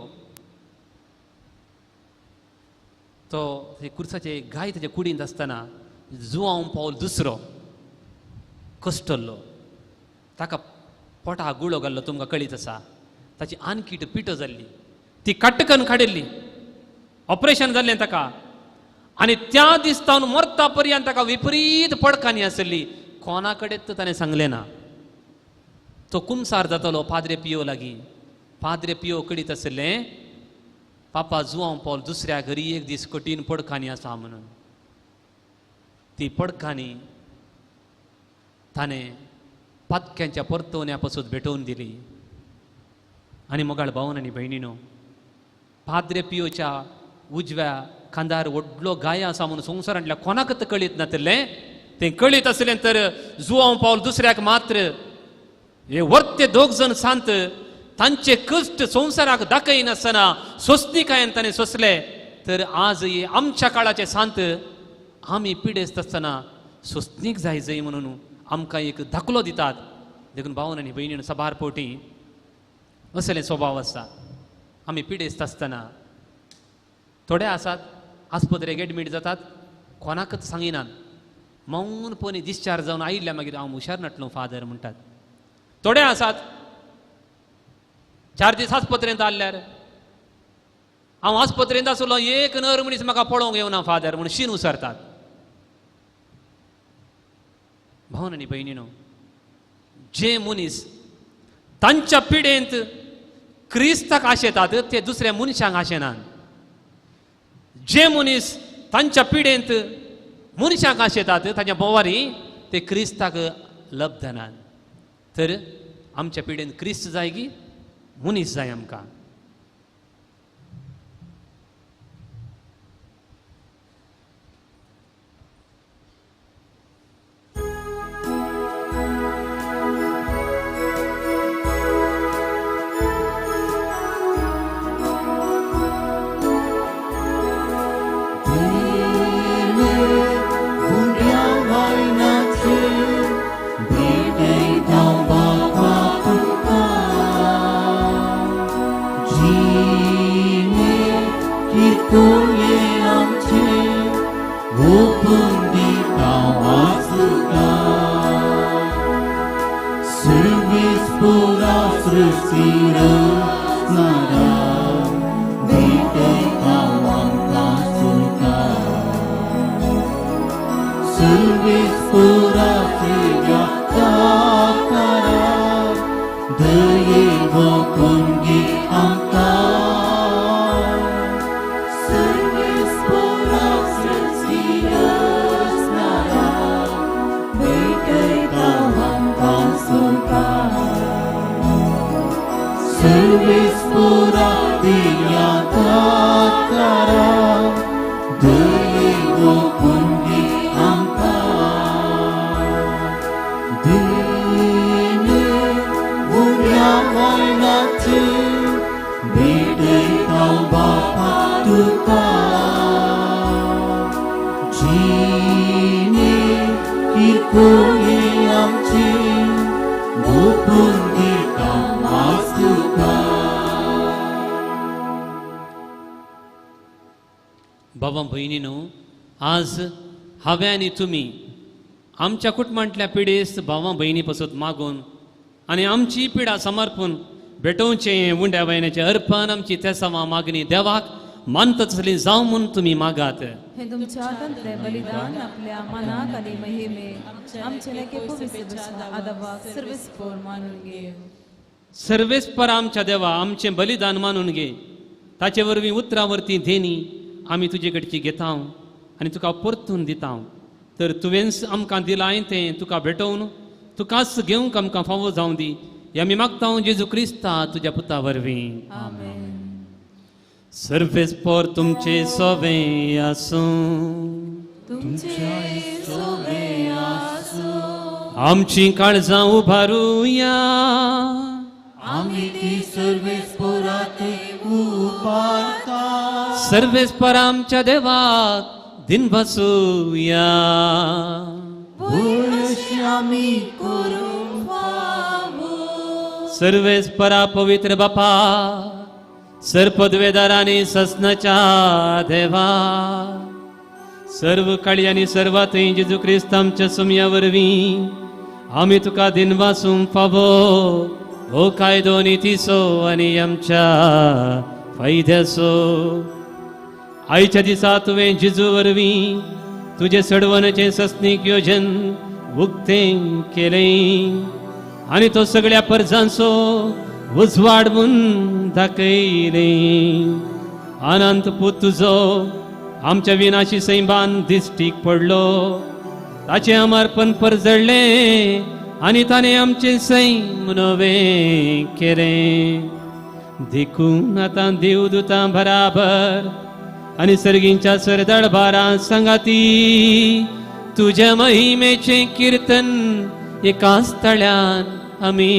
तो कुर्साचे गाय ताच्या कुडींत आसतना जुआंव पावल दुसरो कश्टल्लो, ताका पोटा गुळो घाल्लो, तुमकां कळीत आसा. ताची आनकीट पिटो जाल्ली, ती काटकन काडिल्ली, ऑपरेशन जाल्लें ताका, आनी त्या दिसतावन मरता पर्यंत ताका विपरीत पडकांनी आसली. कोणा कडेन तर ताणें सांगलें ना. तो कुमसार जातालो पाद्रे पियो लागीं. पाद्रे पियो कळीत आसलें पापा जुआंव पावल दुसऱ्या घरी एक दीस कठीण पडकांनी आसा म्हणून. ती पडकांनी ताणें पातक्यांच्या परतवण्या पासून भेटोवन दिली. आनी मोगाळ भावन आनी भयणीनो, पाद्रे पियोच्या उजव्या खांदार व्हडलो गाय आसा म्हणून संवसारांतल्या कोणाकच कळीत नातलें. तें कळीत आसलें तर जुआंव पावल दुसऱ्याक मात्र हे वर्ते दोग जण शांत तांचे कश्ट संवसाराक दाखयनासतना सोंसणिकायेन ताणें सोंसले. तर आज आमच्या काळाचे शांत आमी पिडेस्त आसतना सोंसणीक जाय जय म्हणून आमकां एक दाखलो दितात. देखून भावन आनी भयणीन, सबार पोटी असले स्वभाव आसा. आमी पिडेस्त आसतना थोडे आसात आस्पत्रेक एडमीट जातात, कोणाकच सांगिनात, मौनपणी डिस्चार्ज जावन आयिल्ल्या मागीर हांव हुशार नाटलो फादर म्हणटात. थोडे आसात 4 दीस आस्पत्रेंत आसल्यार हांव आस्पत्रेंत आसलो एक नर मनीस म्हाका पळोवंक येवना फादर म्हूण शीन उसरतात. भावन आनी भयणीनो, जे मनीस तांच्या पिडेंत क्रिस्ताक आशेतात ते दुसऱ्या मनशांक आशेनात. जे मनीस तांच्या पिडेंत मनशांक आशेतात ताच्या बोवारी ते क्रिस्ताक लब्धनात. तर आमच्या पिडेंत क्रिस्त जाय की मनीस जाय आमकां. Service pura dinyata. बलात्कारा दये ओपून दी आमकां दीन उण्या मरणाचे भेटयता बापा तुका जिणे किरकोळे आमचे ओपून दिता आज तुका. बाबा भयणीनो, आज हांवें आनी तुमी आमच्या कुटुंबांतल्या पिडेस्त भावां भयणी पसत मागून आनी आमची पिडा समर्पून भेटोवचें उंड्या वयण्याचें अर्पण आमची तेसावां मागणी देवाक मानता तसली जावं म्हूण तुमी मागात. हे तुमच्या हातांतलें बलिदान आपल्या मनाक आनी महिमे आमचे लेखे पवित्र आदावाक सर्वेस्पोर मानून घे. सर्वेस्पर आमच्या देवा आमचें बलिदान मानून घे. ताचे वरवीं उतरां वरती देणी आमी तुजे कडची घेता आनी तुका परतून दिता. तर तुवेंच आमकां दिलां तें तुका भेटोवन तुकाच घेवंक आमकां फावो जावं दी. हे आमी मागता जेजू क्रिस्ता तुज्या पुता वरवीं. आमेन. सर्वेस्पोर तुमचे सोवे आसूं. तुमचे सोवे आसूं. आमची काळजां उबारुया. आमी ती सर्वेस्पोरात उबारता. सर्वेस्पर आमच्या देवाक दिन बसूया. वय आमी करूंक फावो. सर्वेस्परा पवित्र बापा सर्पद्वेदार आनी ससनाच्या देवा सर्व काळी आनी सर्वांत जेजू क्रिस्त आमच्या सुमया वरवीं आमी तुका दिनवासूंक फावो हो कायदो नितीचो आनी आमच्या फायद्याचो. आयच्या दिसा तुवें जेजू वरवीं तुजें सडवणचें सस्नीक योजन उक्तें केलें आनी तो सगळ्या परजांचो उजवाड म्हूण दाखयलें. अनंत पूत तुजो आमच्या विनाशी सैमान दिश्टीक पडलो. ताचें अमर्पण परजळ्ळें आनी ताणें आमचें सैम नवें केलें. देखून आतां देवदूतां बराबर आनी सर्गींच्या सरदळबारां सांगाती तुज्या महिमेचें किर्तन एकाच तळ्यान आमी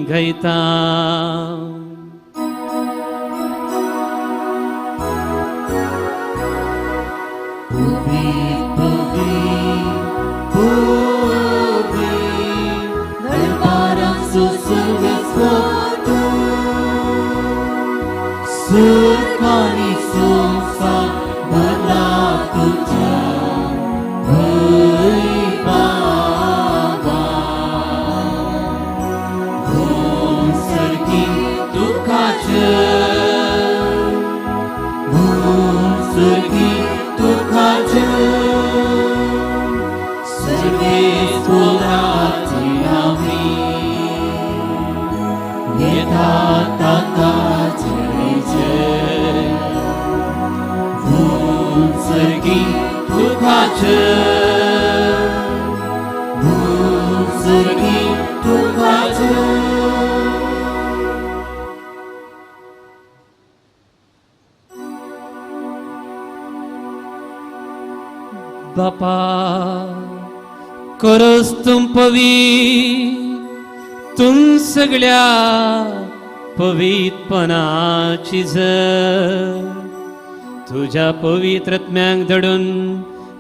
गायता. सुरकानी संसार भरला तुझ्या वैभवान. भूम सर्गी तुकाचे भूम सर्गी तुकाचे सर्वेस्पोराची आमी घेता ताका सर्गी तुकाचे भूम सर्गी तुकाचे. बापा करस तुम पवी तुम सगळ्या पवित्रपणाची जर तुज्या पवित्रत्म्यांक धडून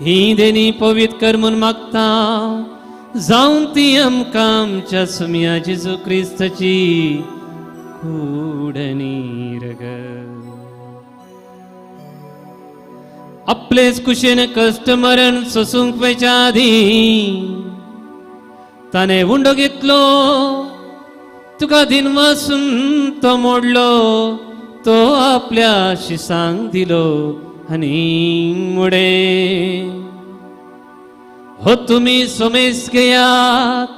ही देणी पवित्र कर म्हूण मागता. जावन ती आमकां आमच्या सुमया जेजू क्रिस्ताची कूड आनी रगत. आपलेच कुशेन कश्ट मरण सोसूंक वयच्या आदीं ताणें उंडो घेतलो. तुका दिनवासून तो मोडलो. तो आपल्या शिसांक दिलो आनी मुडे हो तुमी सोमेस घेयात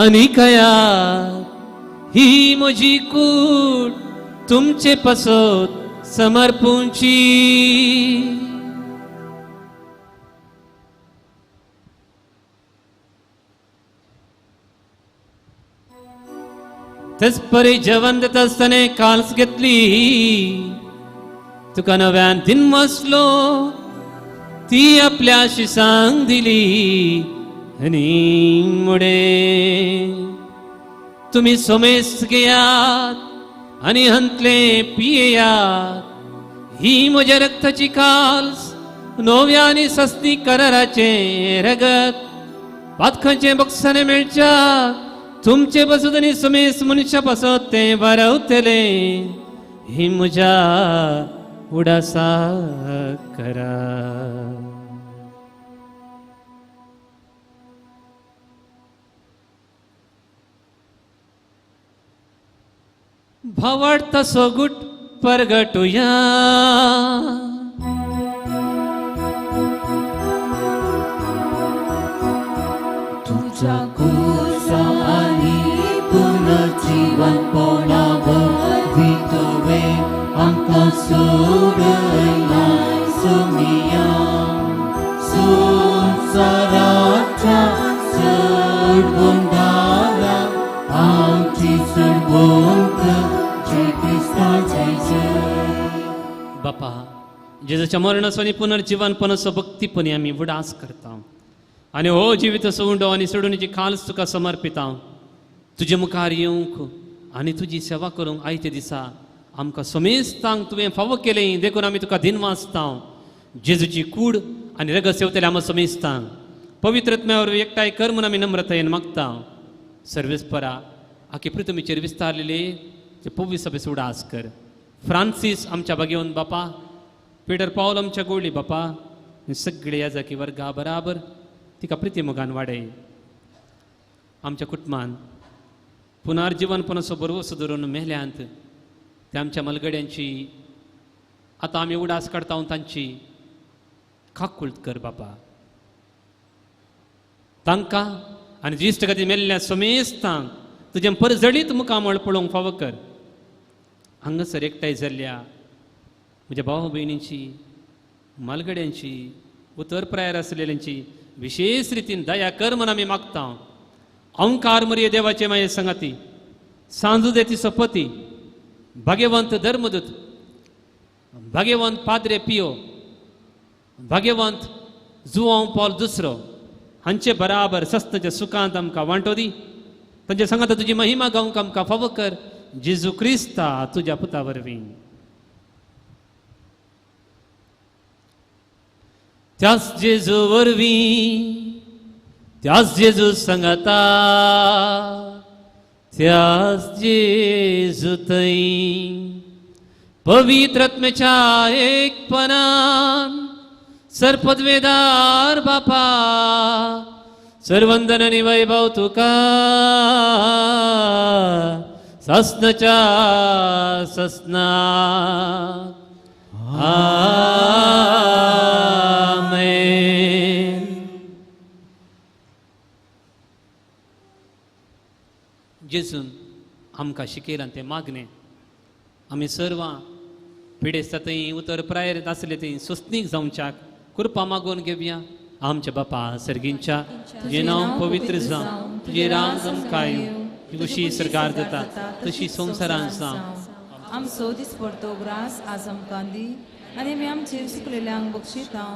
आनी खायात. ही म्हजी कूड तुमचे पासत समर्पूंची. तेच परी जेवण दिता आसतना काल्स घेतली. तुका नव्यान दिनवासलो, ती आपल्या शिसांक दिली आनी मुडे तुमी सोमेस घेयात आनी हंतले पियेयात, ही म्हज्या रक्ताची काल्स, नव्या आनी सस्ती कराराचें रगत, पातकांचें बक्षाने मेळच्या तुमचे पासत आनी समेस मनशा पासत तें वारवतलें, ही म्हज्या उडासा करा. भावार्थ सोगूट परगटुया. तुझ्या कुसा आनी पुनर्जीवनपणा वरवीं तुवें आमकां सोडयलाय सोमिया, संवसाराच्या चडगोंडारा आमची चडवंत जय क्रिस्ता जय जय. बापा, जेजूच्या मरणाचो आनी पुनर्जीवनपणाचो भक्तीपणी आमी उडास करता आनी हो जिवीत उंडो आनी सोडून खालस तुका समर्पिता. तुजे मुखार येवंक आनी तुजी सेवा करूंक आयच्या दिसा आमकां समेस्तांक तुवें फावो केलें, देखून आमी तुका दिनवासता. जेजूची कूड आनी रगत सेवतले आमकां समेस्तांक पवित्र आत्म्या वरवीं एकठांय कर म्हूण आमी नम्रतायेन मागता. सर्वेस्परा आखी पृथ्वीचेर विस्तारलेले ते पवित्र सभेचो उडास कर. फ्रांसीस आमच्या भागेवन बापा, पिटर पावल आमच्या गोळी बापा, सगळे याजाकी वर्गा बराबर तिका प्रिती मोगान वाडय. आमच्या कुटुंबान पुनर्जीवनपणाचो भरवसो धरून मेल्यांत ते आमच्या मलगड्यांची आतां आमी उडास काडटा तांची काकुळट कर बापा. तांकां आनी जिश्ट खातीर मेल्ल्या समेस्तांक तुजें परजळीत मुखामळ पळोवंक फावो कर. हांगासर एकठांय जाल्ल्या म्हज्या भाव भयणींची, मालगड्यांची, उतर प्रायर आसलेल्यांची विशेष रितीन दया कर म्हूण आमी मागता. ओंकार मरिये देवाचे माये संगाती, सांजू देती सपती, भाग्यवंत धर्मदूत, भाग्यवंत पाद्रे पियो, भाग्यवंत जुआंव पॉल दुसरो हांचे बराबर सस्ताच्या सुखांत आमकां वांटो दी. तांचे सांगाता तुजी महिमा गावंक आमकां फावो कर. जेजू क्रिस्ता तुज्या पुता वरवीं. त्याच जेजू वरवीं, त्याच जेजू सांगाता, त्याच जेजू थंय पवित्र आत्म्याच्या एकपणान सर्पदवेदार बापा सर्वंदन आनी वैभव तुका सस्नाच्या सस्ना. आमेन. जेजून आमकां शिकयलां तें मागणें आमी सर्वां पिडेस्ता थंय उतर प्रायर आसले थंय सोसणीक जावच्याक कृपा मागून घेवया. आमच्या बापा सर्गींच्या, तुजें नांव पवित्र जावं, तुजें राज आमकां येवं, तुजी खुशी सरकार जाता तशी संवसारांत जावं. आमचो दिसपडतो ग्रास आज आमकां दी आनी आमी आमचेर चुकलेल्यांक बक्षिता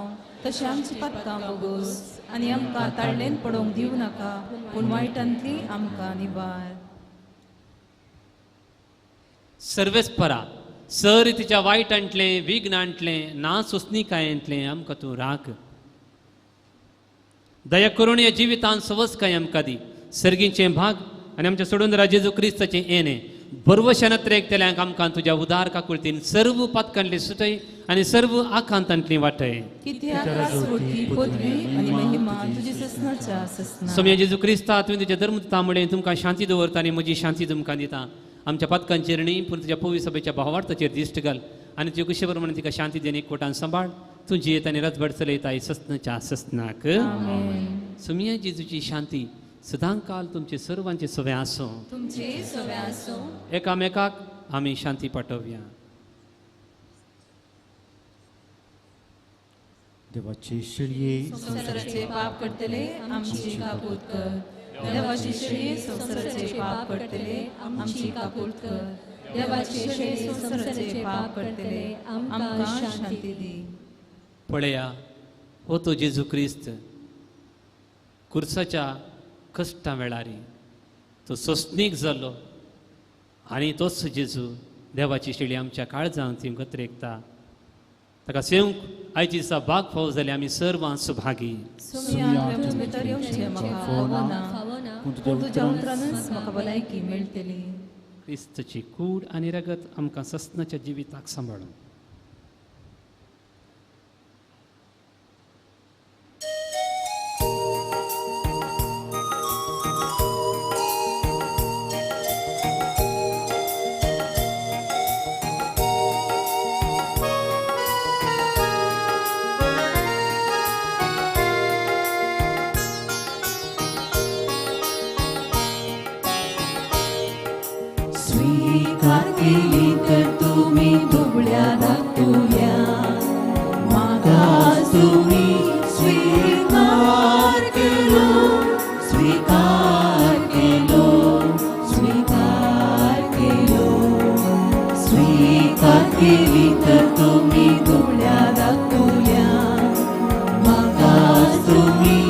तशें आमची पातकां बोगोस आनी आमकां ताळ्ळेन पडोवंक दिवं नाका, पूण वायटांतली आमकां निवार. सर्वेस्परा सर तिच्या वायटांतलें, विघ्नांतलें, ना सोसणीकायेंतलें आमकां तूं राख. दया करून ह्या जिवितांत सवसकाय आमकां दी. सर्गीचें भाग आनी आमच्या सोडून जेजू क्रिस्ताचें येणें बरवशान त्रेकतल्यांक आमकां तुज्या उदार काकुळतीन सर्व पातकांतली सुटय आनी सर्व आकांतांतली वाटय. सोम्या जेजू क्रिस्ता, तुवें तुज्या धर्मदूता मुळे तुमकां शांती दवरता आनी म्हजी शांती तुमकां दिता. आमच्या पातकांचेर न्ही पूण तुज्या पवित्र सभेच्या भावार्थाचेर दिश्ट घाल आनी तुज्या कुशे प्रमाणे तिका शांती देणी कोटान सांबाळ. तूं जियेत आनी रजबड चलयता सस्नाच्या सस्नाक. सोम्या जेजूची शांती सदांकाल तुमचे सर्वांचे सवे आसूं. एकामेकाक आमी शांती पाठोवया. देवाचे शेळये संवसाराचे पाप करतले आमची काकूत कर. देवाची शेळये संवसाराचे पाप करतले आमची काकूत कर. देवाचे शेळये संवसाराचे पाप करतले आमकां शांती दी. पळया हो तो जेजू क्रिस्त कुर्साच्या कश्टां वेळार तो सोंसणीक जालो आनी तोच जेजू देवाची शेळी आमच्या काळजांत ती गत्रेकता. ताका सेवंक आयची दिसा भाग फावो जाले आमी सर्वां सुभागी. भितर येवचें म्हाका फावना, पूण तुज्या उतरानच म्हाका भलायकी मेळटली. क्रिस्तची कूड आनी रगत आमकां सस्नाच्या जिविताक सांबाळून. स्वीकार केली तर तुम्ही दुबळ्या धाकटुल्या, म्हाका तुम्ही स्वीकार केलो, स्वीकार केलो, स्वीकार केलो. स्वीकार केली तर तुम्ही दुबळ्या धाकटुल्या, म्हाका तुम्ही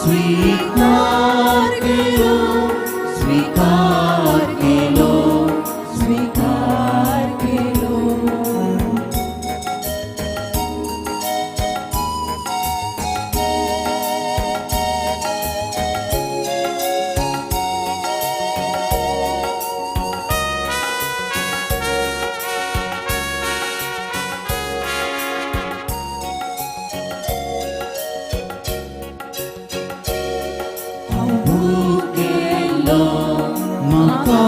स्वीकार केलो, स्वीकार केलो, स्वीकार केलो. हांव भुकेल्लो म्हाका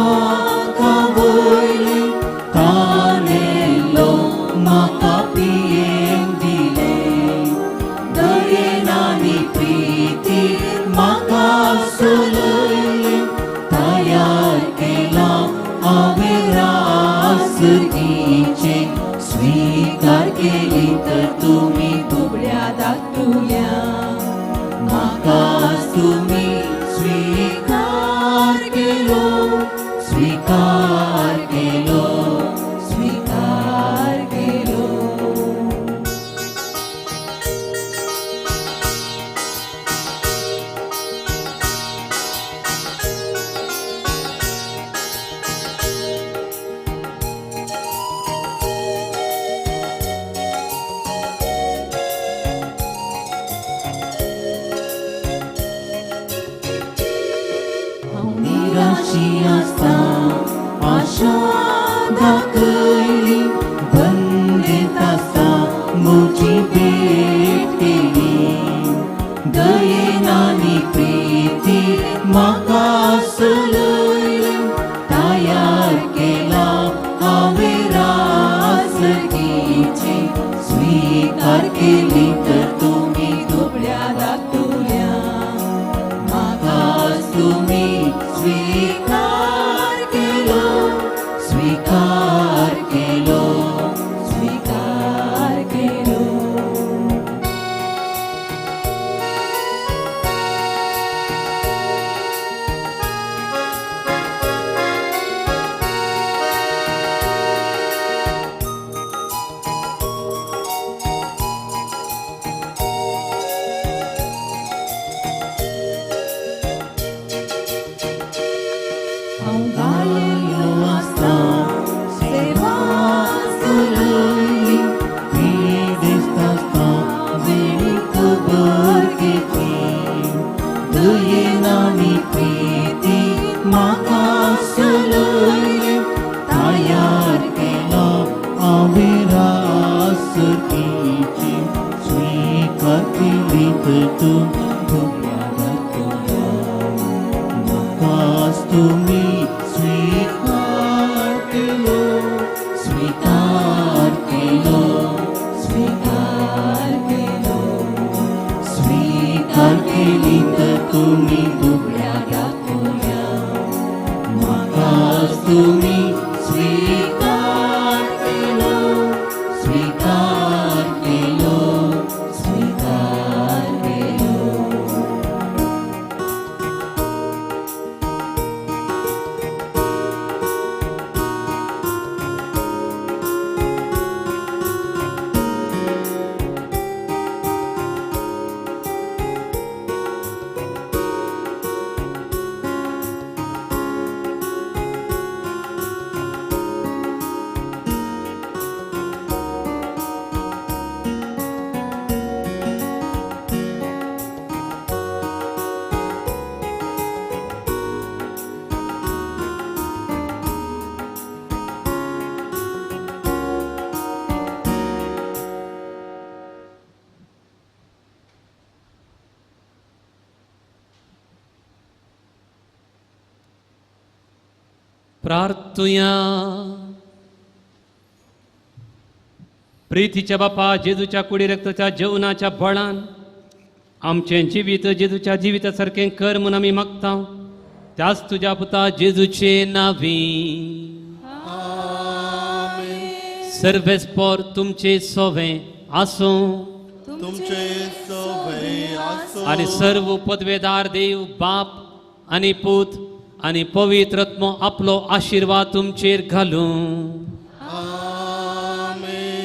खावयलें, तानेल्लो म्हाका पियेवंक दिलें, दयेन आनी प्रितीन म्हाका सोलयलें, तयार केलां हांवें रास दिचें. स्वीकार केली तर तुमी दुबळ्या धाकटुल्या, म्हाका तुमी स्वीकार केलो, स्वीकार केलो, स्वीकार केलो. हांव निराशी आसता आशा दाखयली, बंदीत आसता म्हजी भेट केली, दयेन आनी प्रितीन म्हाका सोलयलें, तयार केलां हांवें रास दिचें. स्वीकार केली तर तुमी दुबळ्या धाकटुल्या, म्हाका तुमी स्वीकार केलो, स्वीकार केलो, स्वीकार केलो. हांव गायलो आसता सेवा चलयली, पिडेस्त आसता वेळी खबर घेतली, दयेन आनी प्रितीन म्हाका सोलयलें, तयार केलां हांवें रास दिचें. स्वीकार केली तर तुमी दुबळ्या धाकटुल्या, म्हाका तुमी स्वीकार केलो, स्वीकार केलो, स्वीकार केलो. स्वीकार केली तर तुमी दुबळ्या धाकटुल्या, म्हाका तुमी स्वीकार केलो, स्वीकार केलो, स्वीकार केलो. प्रार्थुया. प्रितीच्या बापा, जेजूच्या कुडी रक्ताच्या जेवणाच्या बळान आमचें जिवीत जेजूच्या जिविता सारकें कर म्हूण आमी मागता, त्याच तुज्या पुता जेजूचे नांवी. सर्वेस्पोर तुमचे सोवे आसूं, तुमचे सोवे आसूं. आनी सर्व पदवेदार देव बाप आनी पूत आनी पवित्र आत्मो आपलो आशिर्वाद तुमचेर घालूं.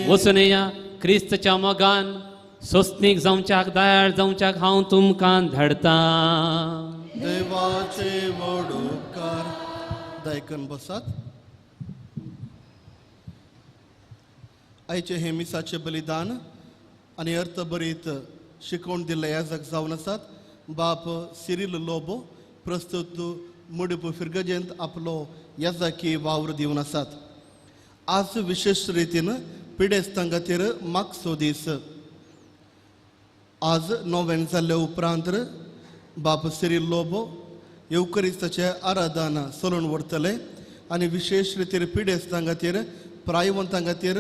वचून या क्रिस्तच्या मोगान सोसनीक जावच्याक, दयाळ जावच्याक हांव तुमकां धाडटा. देवाचे व्हड उपकार. दायकन बसात. आयचे हे मिसाचे बलिदान आनी अर्थभरीत शिकवण दिल्ले याजक जावन आसात बाप सिरील लोबो, प्रस्तुत मुडप फिरगजेंत आपलो याजकी वावर दिवन आसात. आज विशेष रितीन पिडेस्तां खातीर मागसो दीस. आज नोवेन जाल्ले उपरांत बाप सिरील लोबो येवकरिस्ताचें आराधन चलून व्हरतले आनी विशेष रितीर पिडेस्तां खातीर, प्रायवंतां खातीर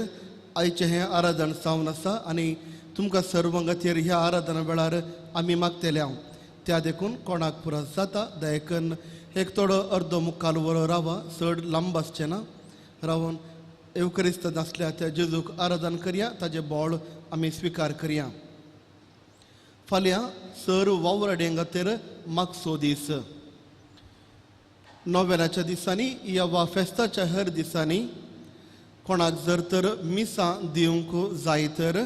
आयचें हें आराधन जावन आसा आनी तुमकां सर्वां खातीर ह्या आराधना वेळार आमी मागतले हांव. त्या देखून कोणाक पुरास जाता दयकन एक थोडो अर्दो मुखाल वरो रावा, चड लांब आसचें ना. रावन येवकरिस्त नासल्या त्या जेजूक आराधन करया, ताजें बोळ आमी स्विकार करया. फाल्यां सर वावराड्यां खातीर मागसो दीस. नोवेनाच्या दिसांनी या वा फेस्ताच्या हेर दिसांनी कोणाक जर तर मिसां दिवंक जाय तर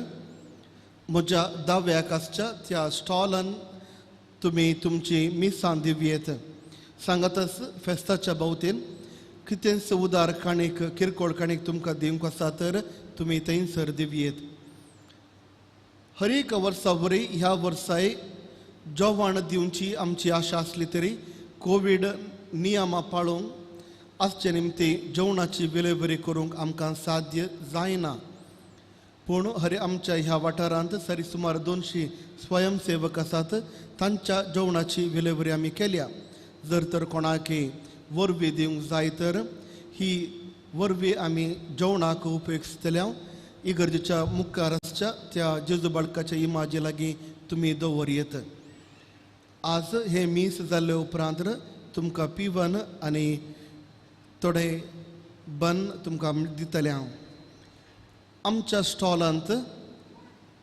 म्हज्या दाव्याक आसच्या त्या स्टॉलान तुमी तुमची मिसां दिवयेत. सांगातच फेस्ताच्या बावतीन कितेंच उदार काणीक, किरकोळ काणीक तुमकां दिवंक आसा तर तुमी थंयसर दिवयेत. हर एक वर्सा वरी ह्या वर्साय जेवण दिवची आमची आशा आसली तरी कोवीड नियमां पाळूंक आसचे निमती जेवणाची विलेवरी करूंक आमकां साध्य जायना. पूण हरे आमच्या ह्या वाठारांत सरी सुमार 200 स्वयंसेवक आसात, तांच्या जेवणाची विलेवरी आमी केल्या. जर तर कोणाकय वरवीं दिवंक जाय तर ही वरवीं आमी जेवणाक उपयोगितल्या. इगर्जेच्या मुखार आसच्या त्या जेजू बाळकाच्या इमाजी लागीं तुमी दवरयेत. आज हें मीस जाल्ले उपरांत तुमकां पिवन आनी थोडे बन तुमकां दितले हांव. आमच्या स्टॉलांत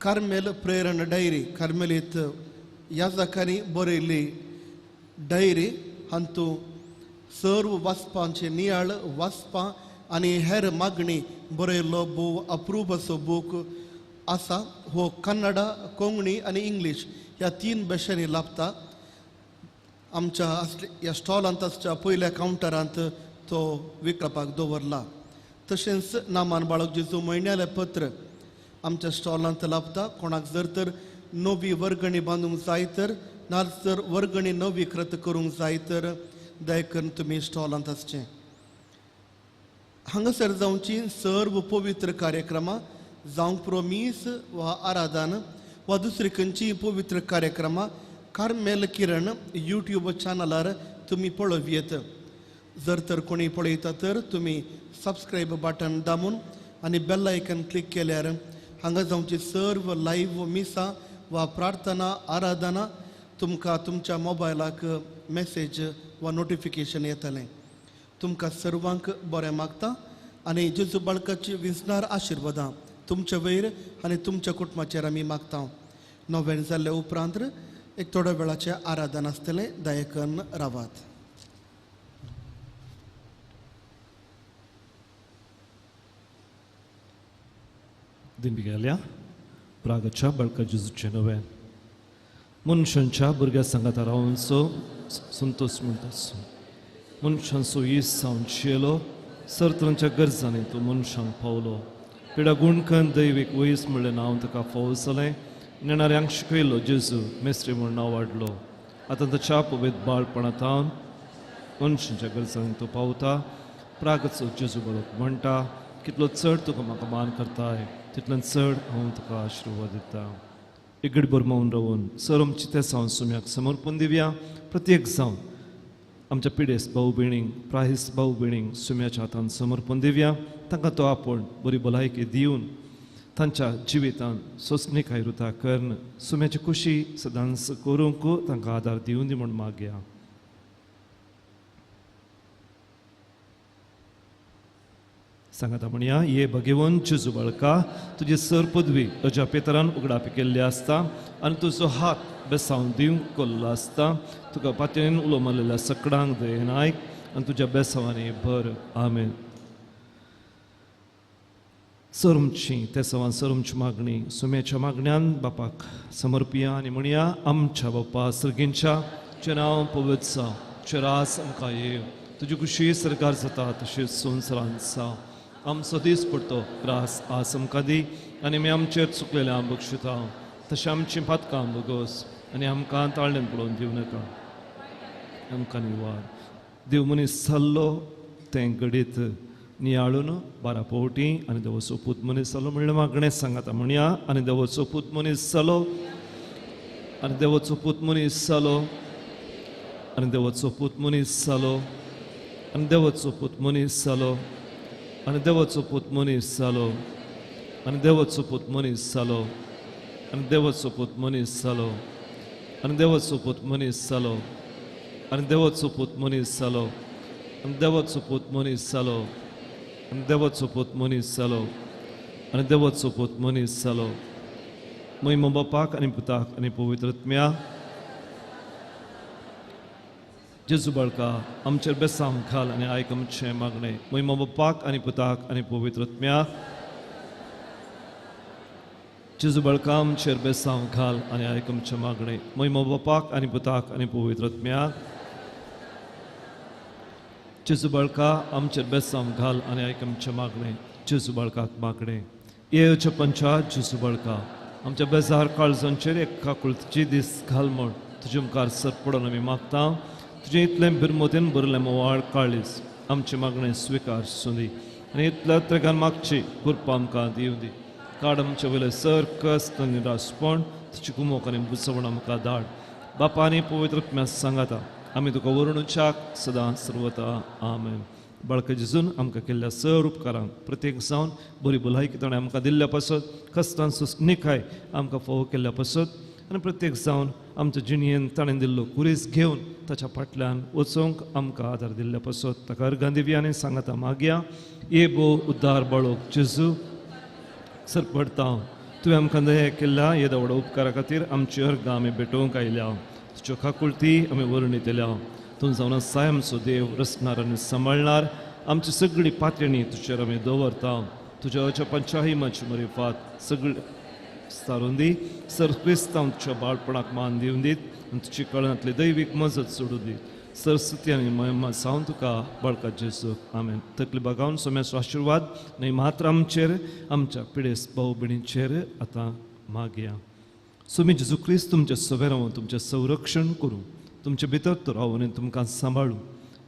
कार्मेल प्रेरण डायरी, कार्मेलीत याजकांनी बरयल्ली डायरी, हातूंत सर्व वाचपांचे नियाळ, वाचपां आनी हेर मागणी बरयल्लो भोव अप्रूप असो बूक आसा. हो कन्नडा, कोंकणी आनी इंग्लीश ह्या 3 भाशांनी लाभता. आमच्या ह्या स्टॉलांत आसच्या पयल्या कावंटरांत तो विकपाक दवरला. तशेंच नामान बाळक जेजू म्हयन्यालें पत्र आमच्या स्टॉलांत लाभता. कोणाक जर तर नवी वर्गणी बांदूंक जाय तर, ना जर वर्गणी नवी कृत करूंक जाय तर दया करून तुमी स्टॉलांत आसचें. हांगासर जावची सर्व पवित्र कार्यक्रमां जावंक पुरो मीस वा आराधन वा दुसरी खंयचीय पवित्र कार्यक्रमां कार्मेल किरण यूट्यूब चॅनलार तुमी पळोवयेत. जर तर कोणी पळयता तर तुमी सबस्क्रायब बटन दामून आनी बेल आयकन क्लिक केल्यार हांगा जावची सर्व लायव्ह मिसां वा प्रार्थना आराधना तुमकां तुमच्या मोबायलाक मॅसेज वा नोटिफिकेशन येतलें. तुमकां सर्वांक बरें मागता आनी जेजू बाळकाची विंचणार आशिर्वादां तुमच्या वयर आनी तुमच्या कुटुंबाचेर आमी मागता. नोवेन जाल्ले उपरांत एक थोड्या वेळाचें आराधन आसतलें. दयेकन रावात. दिनबिगेल्या प्रागच्या बाळका जेजूचें नवें मनशांच्या भुरग्या सांगाता रावनचो संतोष म्हणटासो मनशांचो इस जावन शियलो सरतरांच्या गरजांनी तो मनशांक पावलो. पिडा गुणकन दैवीक वयस म्हणलें नांव ताका फावो जालें. नेणाऱ्यांक शिकयलो जेजू मेस्त्री म्हूण नांव वाडलो. आतां ताच्या पवेत बाळपणांत मनशांच्या गरजांनी तो पावता. प्रागचो जेजू बाळक म्हणटा कितलो चड तुका म्हाका मान करताय तितलो चड हांव तुका आशिर्वाद दिता. इगडभर मौन रावून सर आमची ते सावन सुम्याक समर्पण दिवया. प्रत्येक जावन आमच्या पिडेस्त भाव भयणींक, प्रायस भाव भयणींक सुम्याच्या हातान समर्पण दिवया. तांकां तो आपूण बरी भलायकी दिवन तांच्या जिवितान सोंसणीकाय रुता करून सुम्याची खुशी सदांच करूंक तांकां आदार दिवन दी म्हूण मागया. सांगाता म्हणया, ये भगेवन जेजू बाळका, तुजी सर पदवी अज्या पेतरान उगडापी केल्ली आसता आनी तुजो हात बेसांव दिवंक कोल्लो आसता. तुका पातयेन उलो मारलेल्या सकडांक दयेन आयक आनी तुज्या बेसांवांनी भर. आमेन. सरमची तेसावान सरमची मागणी सुम्याच्या मागण्यान बापाक समर्पिया आनी म्हणया, आमच्या बापा सर्गींच्या, तुजें नांव पवित्र जावं, तुजें राज आमकां येवं, तुजी खुशी सरकार जाता तशीच संवसारांत जावं. आमचो दीस पडतो रास आज आमकां दी आनी आमी आमचेर चुकलेल्या बक्षिता तशें आमचीं पातकां बोगोस आनी आमकां ताळ्यान पळोवन दिवं नाका, आमकां निवार. देव मनीस जाल्लो तें घडीत नियाळून 12 पावटी आनी देवाचो पूत मनीस जालो म्हणलें मागणें सांगाता म्हणया, आनी देवाचो पूत मनीस जालो, आनी देवाचो पूत मनीस जालो, आनी देवाचो पूत मनीस जालो, आनी देवाचो पूत मनीस जालो, आनी देवाचो पूत मनीस जालो, आनी देवाचो पूत मनीस जालो, आनी देवाचो पूत मनीस जालो, आनी देवाचो पूत मनीस जालो, आनी देवाचो पूत मनीस जालो, आनी देवाचो पूत मनीस जालो, आनी देवाचो पूत मनीस जालो, आनी देवाचो पूत मनीस जालो. महिमा बापाक आनी पुताक आनी पवित्र आत्म्या. जेजू बाळका, आमचेर बेसांव घाल आनी आयक आमचें मागणें. महिमा बापाक आनी पुताक आनी पवित्र आत्म्या. जेजू बाळका, आमचेर बेसांव घाल आनी आयक आमचें मागणें. महिमा बापाक आनी पुताक आनी पवित्र आत्म्या. जेजू बाळका, आमचेर बेसांव घाल आनी आयक आमचें मागणें. जेजू बाळकाक मागणें. येवच्या पंचा जेजू बाळका, आमच्या बेजार काळजांचेर एक काकुळतीची दीस घाल म्हूण तुजे मुखार सर पडून आमी मागता. तुजें इतलें बिरमोतेन भरलें मोवाळ काळीज आमचें मागणें स्विकार सुंदी आनी इतल्या त्रेगान मागची कृपा आमकां दिवं दी. काड आमचे वयलें सर कस्त निराशपण तुजी कुमोक आनी बुजवण आमकां धाड. बापा आनी पवित्र आत्म्या सांगाता आमी तुका वरुणच्याक सदां सर्वता. आमेन. बाळका जेजून आमकां केल्ल्या सर उपकारांक प्रत्येक जावन बरी भलायकी ताणें आमकां दिल्ल्या पासत, कश्टान सोंसणीकाय आमकां फावो केल्ल्या पासत आनी प्रत्येक जावन आमच्या जिणयेन ताणें दिल्लो कुरीस घेवन ताच्या फाटल्यान वचूंक आमकां आदार दिल्ल्या पासत ताका अर्गां दिवया आनी सांगाता मागया. ये बो उद्धार बाळोक जेजू, सरपडता तुवें आमकां दया केल्ल्या येदा व्हडा उपकारा खातीर आमची अर्गां आमी भेटोवंक आयल्या. तुज्यो काकुळती आमी वर्णितल्या. तूं जावन आसाय आमचो देव, रचणार आनी सांबाळणार. आमची सगळी पातयणी तुजेर आमी दवरता. तुज्या अजपांच्याही माची मरिफात सगळी सारून दी. सर क्रिस्तांव तुज्या बाळपणाक मान दिवन दीत आनी तुजी कळनांतली दैवीक मजत सोडून दीत. सरस्वती आनी महिमा जावन तुका बाळका जेजू. आमेन. तकली बागावन सोम्याचो आशिर्वाद न्हय मात्र आमचेर, आमच्या पिडेस्त भाव भयणींचेर आतां मागया. सोमी जेजू क्रिस्त तुमचें सवें रावन तुमचें संरक्षण करूं, तुमचे भितर तो रावूं आनी तुमकां सांबाळूं,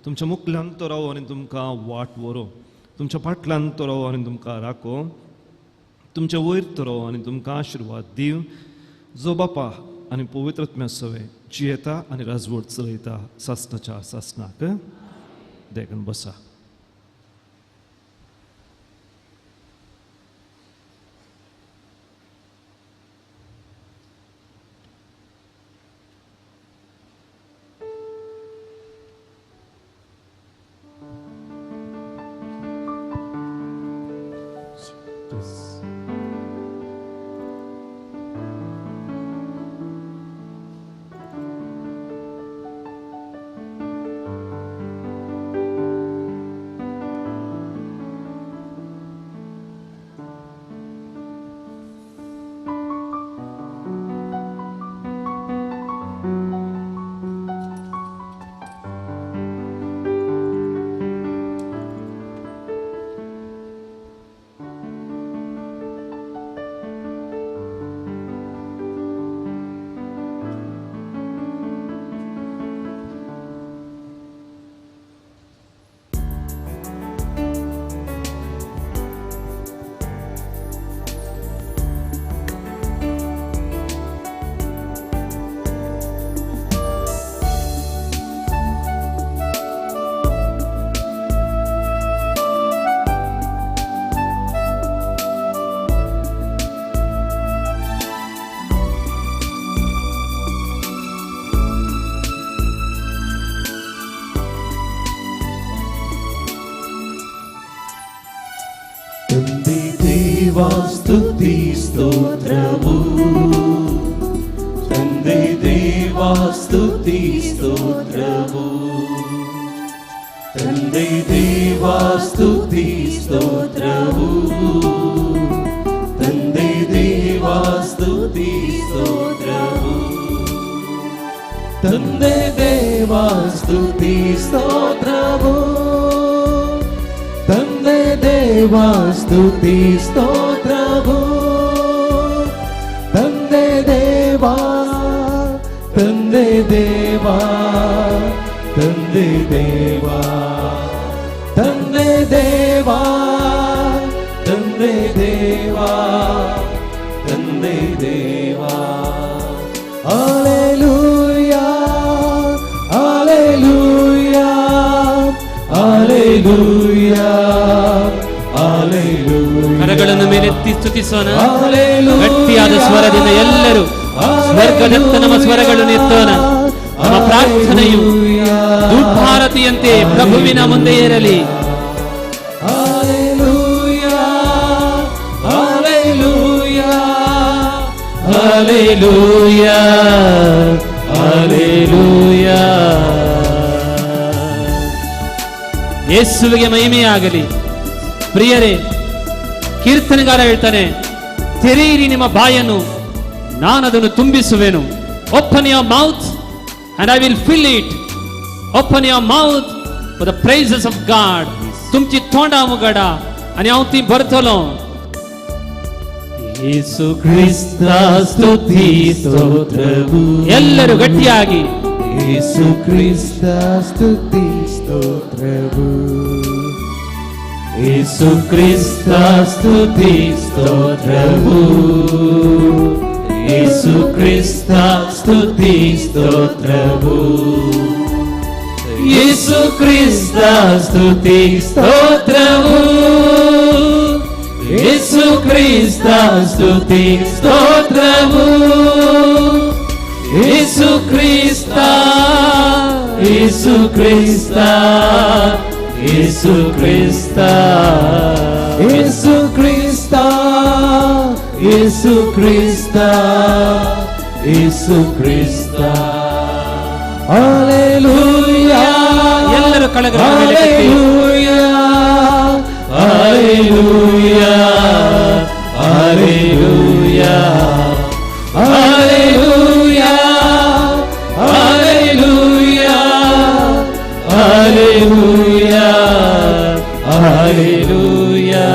तुमच्या मुखल्यान तो रावूं आनी तुमकां वाट व्हरूं, तुमच्या फाटल्यान तो रावूं आनी तुमकां राखूं, तुमच्या वयर तो रावूं आनी तुमकां आशिर्वाद दिवं. जो बापा आनी पवित्र आत्म्या सवें जियेता आनी राजवट चलयता सासणाच्या सासणाक. देखून बसा. ದೇವಾ ಸ್ತುತಿ ಸ್ತೋತ್ರವು, ತಂದೆ ದೇವಾ ಸ್ತುತಿ ಸ್ತೋತ್ರವು, ತಂದೆ ದೇವಾ ಸ್ತುತಿ ಸ್ತೋತ್ರವು, ತಂದೆ ದೇವಾ ಸ್ತುತಿ ಸ್ತೋತ್ರವು, ತಂದೆ ದೇವಾ ಸ್ತುತಿ ಸ್ತೋತ್ರವು, ತಂದೆ ದೇವಾ ಸ್ತುತಿ ಸ್ತೋತ್ರವು, ತಂದೆ ದೇವಾ, ತಂದೆ ದೇವಾ, ತಂದೆ ದೇವಾ, ತಂದೆ ದೇವಾ, ತಂದೆ ದೇವಾ, ತಂದೆ ದೇವಾ. Hallelujah, hallelujah, hallelujah, hallelujah. ಕರಗಳನ್ನು ಮೇಲೆತ್ತಿ ಸ್ತುತಿಸೋಣ. ಗಟ್ಟಿಯಾದ ಸ್ವರದಿಂದ ಎಲ್ಲರೂ ಸ್ವರ್ಗದತ್ತ ನಮ್ಮ ಸ್ವರಗಳನ್ನು ಎತ್ತೋಣ. ನಮ್ಮ ಪ್ರಾರ್ಥನೆಯು ಧೂಪಾರತಿಯಂತೆ ಪ್ರಭುವಿನ ಮುಂದೆ ಇರಲಿ. Hallelujah, hallelujah, hallelujah, hallelujah. ಯೇಸುವಿಗೆ ಮಹಿಮೆಯಾಗಲಿ. ಪ್ರಿಯರೇ, ಕೀರ್ತನೆಗಾರ ಹೇಳ್ತಾನೆ, ತೆರೆಯಿರಿ ನಿಮ್ಮ ಬಾಯನ್ನು, ನಾನದನ್ನು ತುಂಬಿಸುವೆನು. Open your mouth and I will fill it. Open your mouth for the praises of God. तुमची तोंडां उगडा आनी हांव ती भरतलो. ಯೇಸು ಕ್ರಿಸ್ತ ಸ್ತುತಿ ಸ್ತೋತ್ರವು. ಎಲ್ಲರೂ ಗಟ್ಟಿಯಾಗಿ. ಯೇಸು ಕ್ರಿಸ್ತ ಸ್ತುತಿ ಸ್ತೋತ್ರವು, ಯೇಸು ಕ್ರಿಸ್ತ ಸ್ತುತಿ ಸ್ತೋತ್ರವು, ಯೇಸು ಕ್ರಿಸ್ತ ಸ್ತುತಿ ಸ್ತೋತ್ರವು, ಯೇಸು ಕ್ರಿಸ್ತ ಸ್ತುತಿ ಸ್ತೋತ್ರವು, ಯೇಸು ಕ್ರಿಸ್ತ ಸ್ತುತಿ ಸ್ತೋತ್ರವು, ಯೇಸು ಕ್ರಿಸ್ತ, ಯೇಸು ಕ್ರಿಸ್ತ, ಯೇಸು ಕ್ರಿಸ್ತ, ಯೇಸು ಕ್ರಿಸ್ತ, ಯೇಸು ಕ್ರಿಸ್ತ, ಯೇಸು ಕ್ರಿಸ್ತ. ಹಾಲೆಲೂಯಾ. ಎಲ್ಲರೂ ಕಳಗಳ ಮೇಲೆ ಕಟ್ಟಿ. Hallelujah, hallelujah, hallelujah, hallelujah, hallelujah, hallelujah.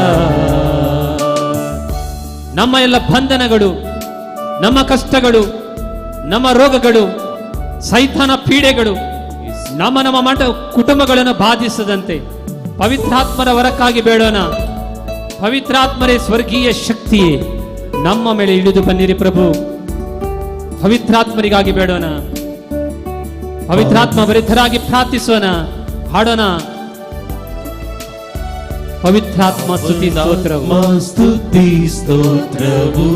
ನಮ್ಮ ಎಲ್ಲ ಬಂಧನಗಳು, ನಮ್ಮ ಕಷ್ಟಗಳು, ನಮ್ಮ ರೋಗಗಳು, ಸೈತಾನ ಪೀಡೆಗಳು ನಮ್ಮ ನಮ್ಮ ಮಠ ಕುಟುಂಬಗಳನ್ನು ಬಾಧಿಸದಂತೆ ಪವಿತ್ರಾತ್ಮರ ವರಕ್ಕಾಗಿ ಬೇಡೋಣ. ಪವಿತ್ರಾತ್ಮರೇ, ಸ್ವರ್ಗೀಯ ಶಕ್ತಿಯೇ, ನಮ್ಮ ಮೇಲೆ ಇಳಿದು ಬನ್ನಿರಿ ಪ್ರಭು. ಪವಿತ್ರಾತ್ಮರಿಗಾಗಿ ಬೇಡೋಣ. ಪವಿತ್ರಾತ್ಮ ಭರಿತರಾಗಿ ಪ್ರಾರ್ಥಿಸೋಣ, ಹಾಡೋಣ. ಪವಿತ್ರಾತ್ಮ ಸ್ತುತಿ ಸ್ತೋತ್ರವು, ಸ್ತುತಿ ಸ್ತೋತ್ರವು,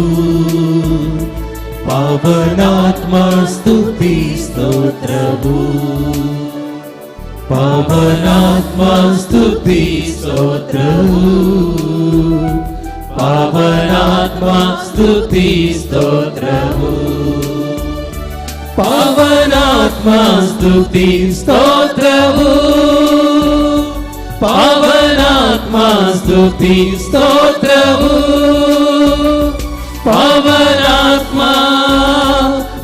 ಪಾವನಾತ್ಮ ಸ್ತುತಿ ಸ್ತೋತ್ರವು, ಪಾವನಾತ್ಮ ಸ್ತುತಿ ಸ್ತೋತ್ರವು, ಪಾವನಾತ್ಮ ಸ್ತುತಿ ಸ್ತೋತ್ರವು, ಪಾವನಾತ್ಮ ಸ್ತುತಿ ಸ್ತೋತ್ರವು, ಪಾವನಾತ್ಮ ಸ್ತುತಿ ಸ್ತೋತ್ರವು, ಪಾವನಾತ್ಮ,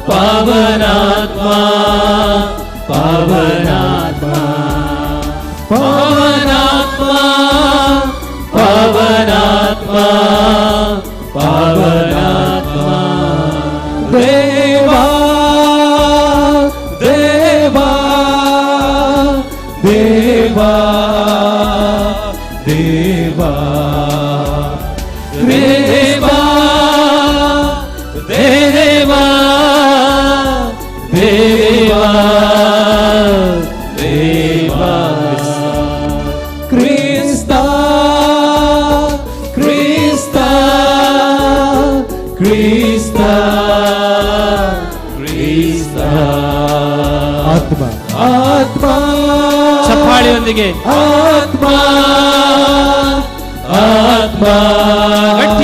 ಪಾವನಾತ್ಮ, ಪಾವನಾತ್ಮ, ಪಾವನಾತ್ಮ, ಪಾವನಾತ್ಮ, ಪಾವನಾತ್ಮ. ದೇವಾ, ದೇವಾ, ದೇವಾ, ದೇವಾ, ದೇವಾ, ದೇವಾ, ದೇವಾ, ದೇವಾ. ಕ್ರಿಸ್ತ, ಕ್ರಿಸ್ತ, ಕ್ರಿಸ್ತ, ಕ್ರಿಸ್ತ. ಆತ್ಮ, ಆತ್ಮ, ಚಪ್ಪಾಳೆಯೊಂದಿಗೆ ಆತ್ಮ, ಆತ್ಮ, ಗಟ್ಟಿಯಾಗಿ.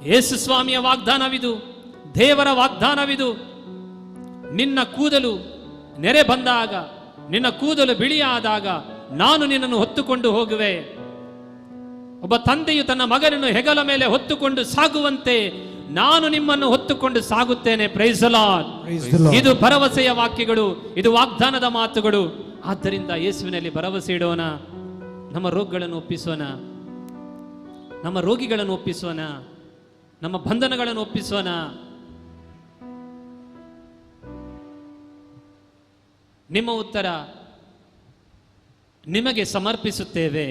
ಯೇಸು ಸ್ವಾಮಿಯ ವಾಗ್ದಾನವಿದು, ದೇವರ ವಾಗ್ದಾನವಿದು. ನಿನ್ನ ಕೂದಲು ನೆರೆ ಬಂದಾಗ, ನಿನ್ನ ಕೂದಲು ಬಿಳಿಯಾದಾಗ ನಾನು ನಿನ್ನನ್ನು ಹೊತ್ತುಕೊಂಡು ಹೋಗುವೆ. ಒಬ್ಬ ತಂದೆಯು ತನ್ನ ಮಗನನ್ನು ಹೆಗಲ ಮೇಲೆ ಹೊತ್ತುಕೊಂಡು ಸಾಗುವಂತೆ ನಾನು ನಿಮ್ಮನ್ನು ಹೊತ್ತುಕೊಂಡು ಸಾಗುತ್ತೇನೆ. Praise the Lord. ಇದು ಭರವಸೆಯ ವಾಕ್ಯಗಳು, ಇದು ವಾಗ್ದಾನದ ಮಾತುಗಳು. ಆದ್ದರಿಂದ ಯೇಸುವಿನಲ್ಲಿ ಭರವಸೆ ಇಡೋಣ. ನಮ್ಮ ರೋಗಗಳನ್ನು ಒಪ್ಪಿಸೋಣ, ನಮ್ಮ ರೋಗಿಗಳನ್ನು ಒಪ್ಪಿಸೋಣ, ನಮ್ಮ ಬಂಧನಗಳನ್ನು ಒಪ್ಪಿಸೋಣ. ನಿಮ್ಮ ಉತ್ತರ ನಿಮಗೆ ಸಮರ್ಪಿಸುತ್ತೇವೆ,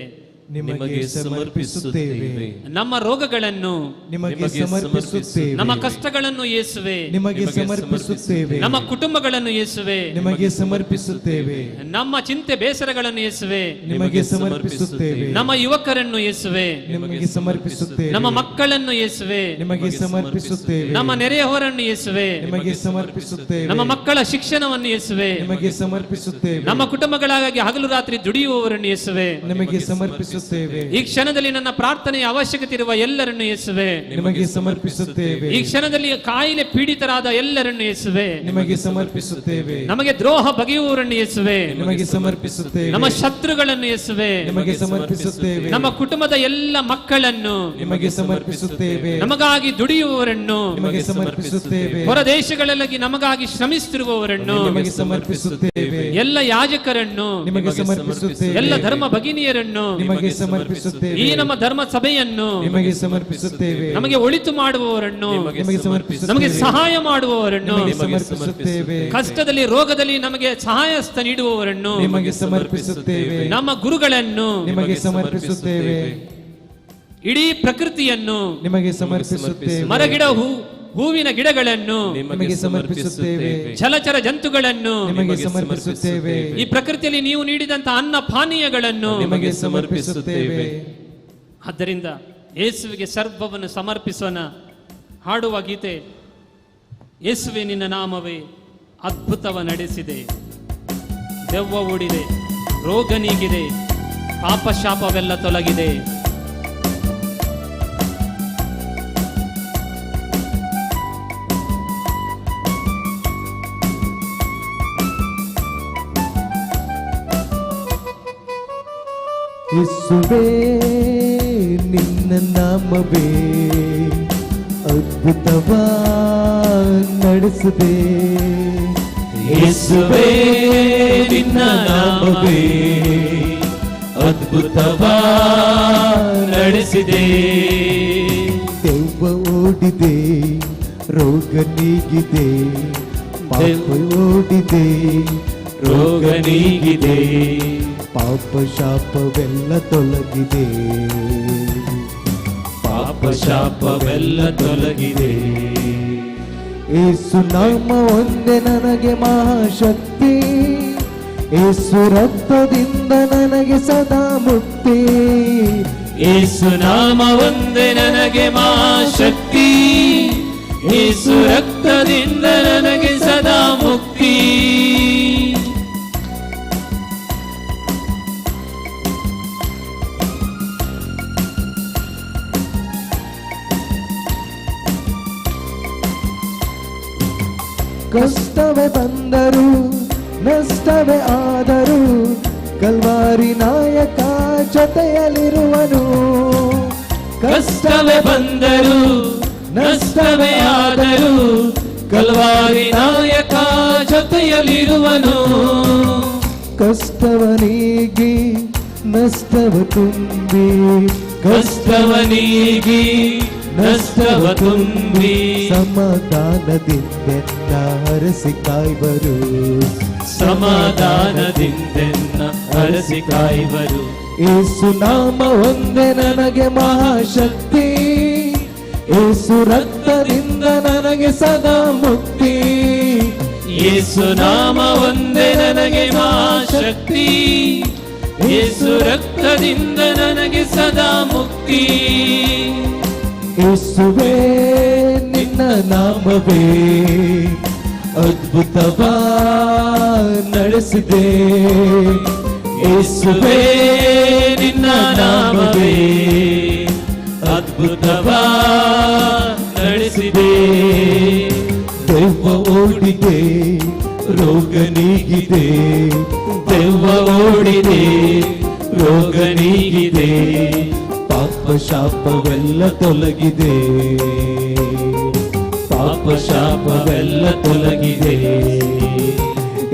ನಿಮಗೆ ಸಮರ್ಪಿಸುತ್ತೇವೆ. ನಮ್ಮ ರೋಗಗಳನ್ನು ನಿಮಗೆ ಸಮರ್ಪಿಸುತ್ತೇವೆ, ನಮ್ಮ ಕಷ್ಟಗಳನ್ನು ಯೇಸುವೆ ನಿಮಗೆ ಸಮರ್ಪಿಸುತ್ತೇವೆ, ನಮ್ಮ ಕುಟುಂಬಗಳನ್ನು ಯೇಸುವೆ ನಿಮಗೆ ಸಮರ್ಪಿಸುತ್ತೇವೆ, ನಮ್ಮ ಚಿಂತೆ ಬೇಸರಗಳನ್ನು ಯೇಸುವೆ ನಿಮಗೆ ಸಮರ್ಪಿಸುತ್ತೇವೆ, ನಮ್ಮ ಯುವಕರನ್ನು ಯೇಸುವೆ ನಿಮಗೆ ಸಮರ್ಪಿಸುತ್ತೇವೆ, ನಮ್ಮ ಮಕ್ಕಳನ್ನು ಯೇಸುವೆ ನಿಮಗೆ ಸಮರ್ಪಿಸುತ್ತೇವೆ, ನಮ್ಮ ನೆರೆಯವರನ್ನು ಯೇಸುವೆ ನಿಮಗೆ ಸಮರ್ಪಿಸುತ್ತೇವೆ, ನಮ್ಮ ಮಕ್ಕಳ ಶಿಕ್ಷಣವನ್ನು ಯೇಸುವೆ ನಿಮಗೆ ಸಮರ್ಪಿಸುತ್ತೇವೆ, ನಮ್ಮ ಕುಟುಂಬಗಳಾಗಿ ಹಗಲು ರಾತ್ರಿ ದುಡಿಯುವವರನ್ನು ಯೇಸುವೆ ನಿಮಗೆ ಸಮರ್ಪಿಸುತ್ತೇವೆ. ಈ ಕ್ಷಣದಲ್ಲಿ ನನ್ನ ಪ್ರಾರ್ಥನೆಯ ಅವಶ್ಯಕತೆ ಇರುವ ಎಲ್ಲರನ್ನು ಯೇಸುವೆ ನಿಮಗೆ ಸಮರ್ಪಿಸುತ್ತೇವೆ. ಈ ಕ್ಷಣದಲ್ಲಿ ಕಾಯಿಲೆ ಪೀಡಿತರಾದ ಎಲ್ಲರನ್ನು ಯೇಸುವೆ ನಿಮಗೆ ಸಮರ್ಪಿಸುತ್ತೇವೆ. ನಮಗೆ ದ್ರೋಹ ಬಗೆಯುವವರನ್ನು ಯೇಸುವೆ ನಿಮಗೆ ಸಮರ್ಪಿಸುತ್ತೇವೆ. ನಮ್ಮ ಶತ್ರುಗಳನ್ನು ಯೇಸುವೆ ನಿಮಗೆ ಸಮರ್ಪಿಸುತ್ತೇವೆ. ನಮ್ಮ ಕುಟುಂಬದ ಎಲ್ಲ ಮಕ್ಕಳನ್ನು ನಿಮಗೆ ಸಮರ್ಪಿಸುತ್ತೇವೆ. ನಮಗಾಗಿ ದುಡಿಯುವವರನ್ನು ನಿಮಗೆ ಸಮರ್ಪಿಸುತ್ತೇವೆ. ಹೊರದೇಶಗಳಲ್ಲಿ ನಮಗಾಗಿ ಶ್ರಮಿಸುತ್ತಿರುವವರನ್ನು ನಿಮಗೆ ಸಮರ್ಪಿಸುತ್ತೇವೆ. ಎಲ್ಲ ಯಾಜಕರನ್ನು ನಿಮಗೆ ಸಮರ್ಪಿಸುತ್ತೇವೆ. ಎಲ್ಲ ಧರ್ಮ ಭಗಿನಿಯರನ್ನು ನಿಮಗೆ ಸಮರ್ಪಿಸುತ್ತೇವೆ. ಈ ನಮ್ಮ ಧರ್ಮ ಸಭೆಯನ್ನು ನಿಮಗೆ ಸಮರ್ಪಿಸುತ್ತೇವೆ. ನಮಗೆ ಒಳಿತು ಮಾಡುವವರನ್ನು ನಿಮಗೆ ಸಮರ್ಪಿಸುತ್ತೇವೆ. ನಮಗೆ ಸಹಾಯ ಮಾಡುವವರನ್ನು ನಿಮಗೆ ಸಮರ್ಪಿಸುತ್ತೇವೆ. ಕಷ್ಟದಲ್ಲಿ ರೋಗದಲ್ಲಿ ನಮಗೆ ಸಹಾಯಸ್ತ ನೀಡುವವರನ್ನು ನಿಮಗೆ ಸಮರ್ಪಿಸುತ್ತೇವೆ. ನಮ್ಮ ಗುರುಗಳನ್ನು ನಿಮಗೆ ಸಮರ್ಪಿಸುತ್ತೇವೆ. ಇಡೀ ಪ್ರಕೃತಿಯನ್ನು ನಿಮಗೆ ಸಮರ್ಪಿಸುತ್ತೇವೆ. ಮರಗಿಡ ಹೂವಿನ ಗಿಡಗಳನ್ನು ನಿಮಗೆ ಸಮರ್ಪಿಸುತ್ತೇವೆ. ಜಲಚರ ಜಂತುಗಳನ್ನು ನಿಮಗೆ ಸಮರ್ಪಿಸುತ್ತೇವೆ. ಈ ಪ್ರಕೃತಿಯಲ್ಲಿ ನೀವು ನೀಡಿದಂತಹ ಅನ್ನ ಪಾನೀಯಗಳನ್ನು ನಿಮಗೆ ಸಮರ್ಪಿಸುತ್ತೇವೆ. ಆದ್ದರಿಂದ ಯೇಸುವಿಗೆ ಸರ್ವವನ್ನು ಸಮರ್ಪಿಸೋಣ. ಹಾಡುವ ಗೀತೆ, ಯೇಸುವೆ ನಿನ್ನ ನಾಮವೇ ಅದ್ಭುತವ ನಡೆಸಿದೆ, ದೆವ್ವ ಓಡಿದೆ, ರೋಗ ನೀಗಿದೆ, ಪಾಪ ಶಾಪವೆಲ್ಲ ತೊಲಗಿದೆ. ಯೇಸುವೇ ನಿನ್ನ ನಾಮವೇ ಅದ್ಭುತವ ನಡೆಸಿದೆ, ಯೇಸುವೇ ನಿನ್ನ ನಾಮವೇ ಅದ್ಭುತವ ನಡೆಸಿದೆ, ದೆವ್ವ ಓಡಿದೆ, ರೋಗ ನೀಗಿದೆ, ಪಾಪ ಓಡಿದೆ, ರೋಗ ನೀಗಿದೆ, ಪಾಪ ಶಾಪವೆಲ್ಲ ತೊಲಗಿದೆ, ಪಾಪ ಶಾಪವೆಲ್ಲ ತೊಲಗಿದೆ. ಏಸು ನಾಮ ಒಂದೇ ನನಗೆ ಮಹಾಶಕ್ತಿ, ಏಸು ರಕ್ತದಿಂದ ನನಗೆ ಸದಾ ಮುಕ್ತಿ, ಏಸು ನಾಮ ಒಂದೇ ನನಗೆ ಮಹಾಶಕ್ತಿ, ಏಸು ರಕ್ತದಿಂದ ನನಗೆ ಸದಾ ಮುಕ್ತಿ. ಕಷ್ಟವೇ ಬಂದರು ನಷ್ಟವೇ ಆದರೂ ಕಲ್ವಾರಿ ನಾಯಕ ಜೊತೆಯಲ್ಲಿರುವನು, ಕಷ್ಟವೇ ಬಂದರು ನಷ್ಟವೇ ಆದರೂ ಕಲ್ವಾರಿ ನಾಯಕ ಜೊತೆಯಲ್ಲಿರುವನು, ಕಷ್ಟವನೀಗಿ ನಷ್ಟವ ತುಂಬಿ, ಕಷ್ಟವನೀಗಿ ನಷ್ಟವ ತುಂಬಿ, ಸಮಾಧಾನದಿಂದೆನ್ನ ಹರಸಿ ಕಾಯ್ವರು, ಸಮಾಧಾನದಿಂದೆನ್ನ ಹರಸಿ ಕಾಯ್ವರು. ಏಸು ನಾಮ ಒಂದೇ ನನಗೆ ಮಹಾಶಕ್ತಿ, ಏಸು ರಕ್ತದಿಂದ ನನಗೆ ಸದಾ ಮುಕ್ತಿ, ಏಸು ನಾಮ ಒಂದೇ ನನಗೆ ಮಹಾಶಕ್ತಿ, ಏಸು ರಕ್ತದಿಂದ ನನಗೆ ಸದಾ ಮುಕ್ತಿ. ಯೇಸುವೇ ನಿನ್ನ ನಾಮವೇ ಅದ್ಭುತವ ನಡೆಸಿದೆ, ಯೇಸುವೇ ನಿನ್ನ ನಾಮವೇ ಅದ್ಭುತವ ನಡೆಸಿದೆ. ದೆವ್ವ ಓಡಿದೆ, ರೋಗ ನೀಗಿದೆ. ದೆವ್ವ ಓಡಿದೆ, ರೋಗ ನೀಗಿದೆ. ಪಾಪ ಶಾಪವೆಲ್ಲ ತೊಲಗಿದೆ, ಪಾಪ ಶಾಪವೆಲ್ಲ ತೊಲಗಿದೆ.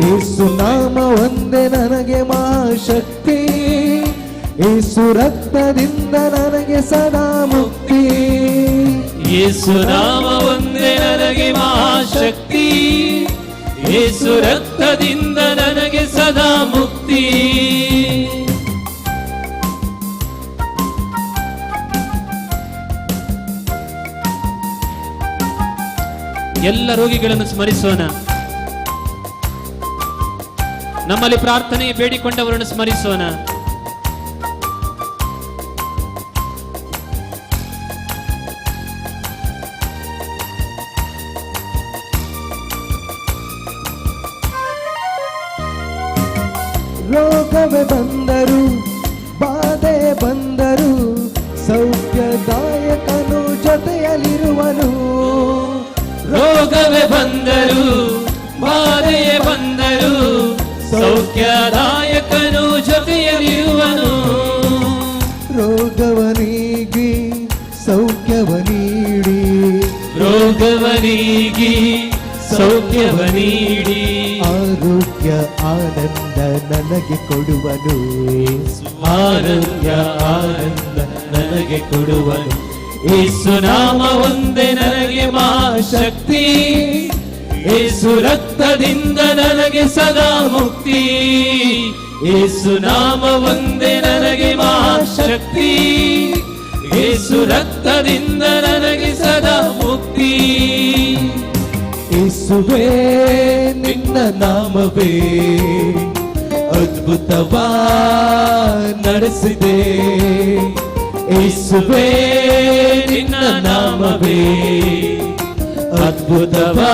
ಏಸು ನಾಮ ಒಂದೇ ನನಗೆ ಮಹಾಶಕ್ತಿ, ಏಸು ರಕ್ತದಿಂದ ನನಗೆ ಸದಾ ಮುಕ್ತಿ. ಯೇಸು ನಾಮ ಒಂದೇ ನನಗೆ ಮಹಾಶಕ್ತಿ, ಯೇಸು ರಕ್ತದಿಂದ ನನಗೆ ಸದಾ ಮುಕ್ತಿ. ಎಲ್ಲ ರೋಗಿಗಳನ್ನು ಸ್ಮರಿಸೋಣ. ನಮ್ಮಲ್ಲಿ ಪ್ರಾರ್ಥನೆ ಬೇಡಿಕೊಂಡವರನ್ನು ಸ್ಮರಿಸೋಣ. ರೋಗವೇ ಬಂದರು, ಬಾಧೆ ಬಂದರು, ಸೌಖ್ಯದಾಯಕನು ಜೊತೆಯಲ್ಲಿರುವನು. ರೋಗವೇ ಬಂದರು, ಬಾಧೆಯೇ ಬಂದರು, ಸೌಖ್ಯದಾಯಕನು ಜೊತೆಯಲ್ಲಿರುವನು. ರೋಗವ ನೀಗಿ ಸೌಖ್ಯವ ನೀಡಿ, ರೋಗವ ನೀಗಿ ಸೌಖ್ಯವ ನೀಡಿ, ಆರೋಗ್ಯ ಆನಂದ ನನಗೆ ಕೊಡುವನು. ಆರೋಗ್ಯ ಆನಂದ ನನಗೆ ಕೊಡುವನು. ಯೇಸು ನಾಮ ಒಂದೇ ನನಗೆ ಮಹಾಶಕ್ತಿ, ಯೇಸು ರಕ್ತದಿಂದ ನನಗೆ ಸದಾ ಮುಕ್ತಿ. ಯೇಸು ನಾಮ ಒಂದೇ ನನಗೆ ಮಹಾಶಕ್ತಿ, ಯೇಸು ರಕ್ತದಿಂದ ನನಗೆ ಸದಾ ಮುಕ್ತಿ. ಯೇಸುವೇ ನಿನ್ನ ನಾಮವೇ ಅದ್ಭುತವಾ ನಡೆಸಿದೆ. ಯೇಸುವೇ ನಿನ್ನ ನಾಮವೇ ಅದ್ಭುತವಾ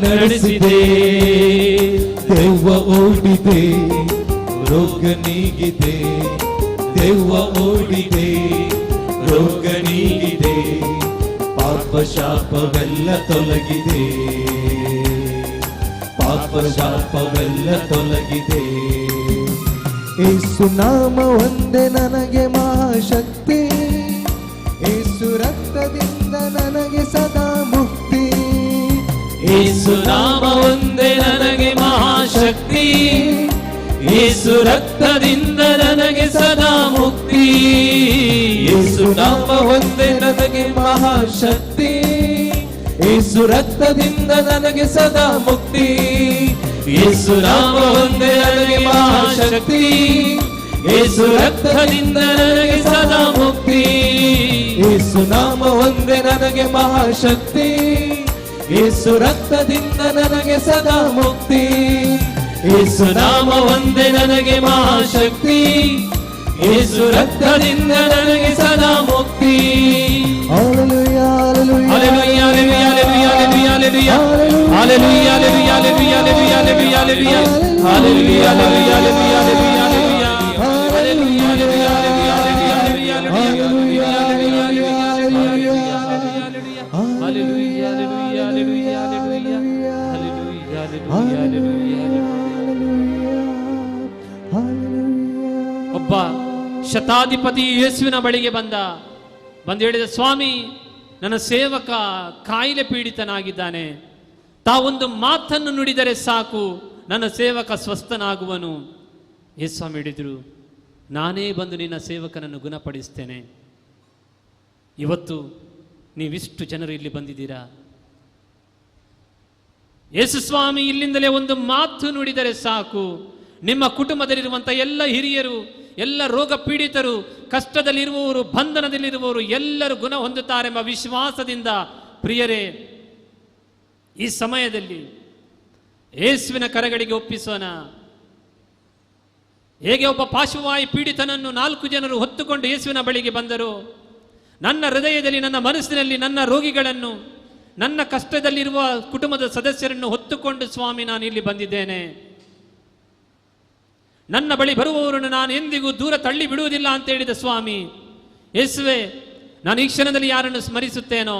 ನಡೆಸಿದೆ. ದೆವ್ವ ಓಡಿದೆ, ರೋಗ ನೀಗಿದೆ. ದೆವ್ವ ಓಡಿದೆ, ರೋಗ ನೀಗಿದೆ. ಪಾಪ ಶಾಪವೆಲ್ಲ ತೊಲಗಿದೆ, ಪಾಪ ಶಾಪವೆಲ್ಲ ತೊಲಗಿದೆ. ಏಸು ನಾಮ ಒಂದೇ ನನಗೆ ಮಹಾಶಕ್ತಿ, ಏಸು ರಕ್ತದಿಂದ ನನಗೆ ಸದಾ ಮುಕ್ತಿ. ಯೇಸು ನಾಮ ಒಂದೇ ನನಗೆ ಮಹಾಶಕ್ತಿ, ಯೇಸು ರಕ್ತದಿಂದ ನನಗೆ ಸದಾ ಮುಕ್ತಿ. ಯೇಸು ನಾಮ ಒಂದೇ ನನಗೆ ಮಹಾಶಕ್ತಿ, ಯೇಸು ರಕ್ತದಿಂದ ನನಗೆ ಸದಾ ಮುಕ್ತಿ. ಯೇಸು ನಾಮ ಒಂದೇ ನನಗೆ ಮಹಾಶಕ್ತಿ, ಯೇಸು ರಕ್ತದಿಂದ ನನಗೆ ಸದಾ ಮುಕ್ತಿ. ಯೇಸು ನಾಮ ಒಂದೇ ನನಗೆ ಮಹಾಶಕ್ತಿ, ಯೇಸು ರಕ್ತದಿಂದ ನನಗೆ ಸದಾ ಮುಕ್ತಿ. ಯೇಸು ನಾಮ ಒಂದೇ ನನಗೆ ಮಹಾಶಕ್ತಿ, ಯೇಸು ರಕ್ತದಿಂದ ನನಗೆ ಸದಾ ಮುಕ್ತಿ. Hallelujah, hallelujah, hallelujah, hallelujah, hallelujah, hallelujah, hallelujah, hallelujah, hallelujah, hallelujah, hallelujah, hallelujah, hallelujah, hallelujah, hallelujah, hallelujah, hallelujah, hallelujah. ಒಬ್ಬ ಶತಾಧಿಪತಿ ಯೇಸುವಿನ ಬಳಿಗೆ ಬಂದು ಹೇಳಿದ, ಸ್ವಾಮಿ, ನನ್ನ ಸೇವಕ ಕಾಯಿಲೆ ಪೀಡಿತನಾಗಿದ್ದಾನೆ, ತಾವೊಂದು ಮಾತನ್ನು ನುಡಿದರೆ ಸಾಕು, ನನ್ನ ಸೇವಕ ಸ್ವಸ್ಥನಾಗುವನು. ಯೇಸು ಸ್ವಾಮಿ ಹೇಳಿದರು, ನಾನೇ ಬಂದು ನಿನ್ನ ಸೇವಕನನ್ನು ಗುಣಪಡಿಸ್ತೇನೆ. ಇವತ್ತು ನೀವಿಷ್ಟು ಜನರು ಇಲ್ಲಿ ಬಂದಿದ್ದೀರಾ, ಯೇಸುಸ್ವಾಮಿ ಇಲ್ಲಿಂದಲೇ ಒಂದು ಮಾತು ನುಡಿದರೆ ಸಾಕು, ನಿಮ್ಮ ಕುಟುಂಬದಲ್ಲಿರುವಂಥ ಎಲ್ಲ ಹಿರಿಯರು, ಎಲ್ಲ ರೋಗ ಪೀಡಿತರು, ಕಷ್ಟದಲ್ಲಿರುವವರು, ಬಂಧನದಲ್ಲಿರುವವರು ಎಲ್ಲರೂ ಗುಣ ಹೊಂದುತ್ತಾರೆಂಬ ವಿಶ್ವಾಸದಿಂದ ಪ್ರಿಯರೇ, ಈ ಸಮಯದಲ್ಲಿ ಯೇಸುವಿನ ಕರಗಳಿಗೆ ಒಪ್ಪಿಸೋಣ. ಹೇಗೆ ಒಬ್ಬ ಪಾರ್ಶ್ವವಾಯು ಪೀಡಿತನನ್ನು 4 ಜನರು ಹೊತ್ತುಕೊಂಡು ಯೇಸುವಿನ ಬಳಿಗೆ ಬಂದರು, ನನ್ನ ಹೃದಯದಲ್ಲಿ, ನನ್ನ ಮನಸ್ಸಿನಲ್ಲಿ ನನ್ನ ರೋಗಿಗಳನ್ನು, ನನ್ನ ಕಷ್ಟದಲ್ಲಿರುವ ಕುಟುಂಬದ ಸದಸ್ಯರನ್ನು ಹೊತ್ತುಕೊಂಡು ಸ್ವಾಮಿ ನಾನು ಇಲ್ಲಿ ಬಂದಿದ್ದೇನೆ. ನನ್ನ ಬಳಿ ಬರುವವರನ್ನು ನಾನು ಎಂದಿಗೂ ದೂರ ತಳ್ಳಿ ಬಿಡುವುದಿಲ್ಲ ಅಂತ ಹೇಳಿದ ಸ್ವಾಮಿ ಯೇಸುವೆ, ನಾನು ಈ ಕ್ಷಣದಲ್ಲಿ ಯಾರನ್ನು ಸ್ಮರಿಸುತ್ತೇನೋ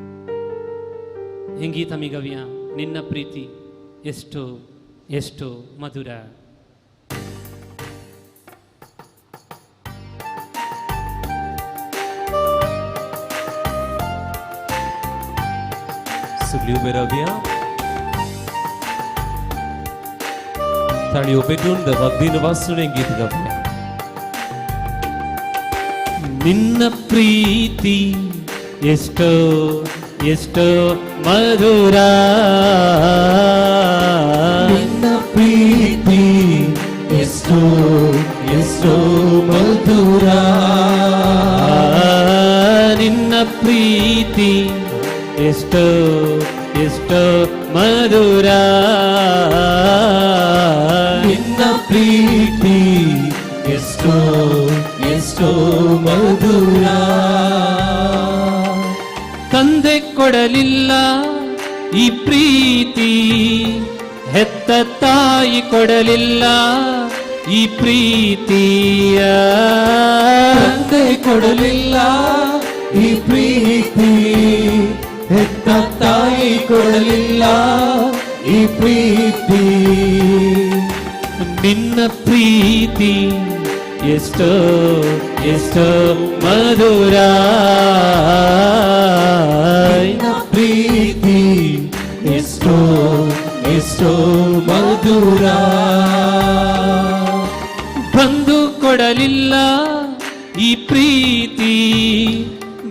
हें गीत आमी गावया, निन्न प्रीती एश्टो एश्टो मधुर. सगळी उबे रावया, ताळयो पेटून देवाक दिनवासून गीत गावया. ನಿನ್ನ ಪ್ರೀತಿ ಎಷ್ಟೋ ಎಷ್ಟೋ ಮಧುರ, ನಿನ್ನ ಪ್ರೀತಿ ಎಷ್ಟೋ ಎಷ್ಟೋ ಮಧುರ, ನಿನ್ನ ಪ್ರೀತಿ ಎಷ್ಟೋ ಎಷ್ಟೋ ಮಧುರ, ನಿನ್ನ ಪ್ರೀತಿ ಎಷ್ಟೋ ಎಷ್ಟೋ ಮಧುರ. ತಂದೆ ಕೊಡಲಿಲ್ಲ ಈ ಪ್ರೀತಿ, ಹೆತ್ತ ತಾಯಿ ಕೊಡಲಿಲ್ಲ ಈ ಪ್ರೀತಿಯ, ತಂದೆ ಕೊಡಲಿಲ್ಲ ಈ ಪ್ರೀತಿ, ಹೆತ್ತ ತಾಯಿ ಕೊಡಲಿಲ್ಲ ಈ ಪ್ರೀತಿ. ನಿನ್ನ ಪ್ರೀತಿ ಎಷ್ಟೋ ಎಷ್ಟೋ ಮಧುರ, ನಿನ್ನ ಪ್ರೀತಿ ಎಷ್ಟೋ ಎಷ್ಟೋ ಮಧುರ. ಬಂಧು ಕೊಡಲಿಲ್ಲ ಈ ಪ್ರೀತಿ,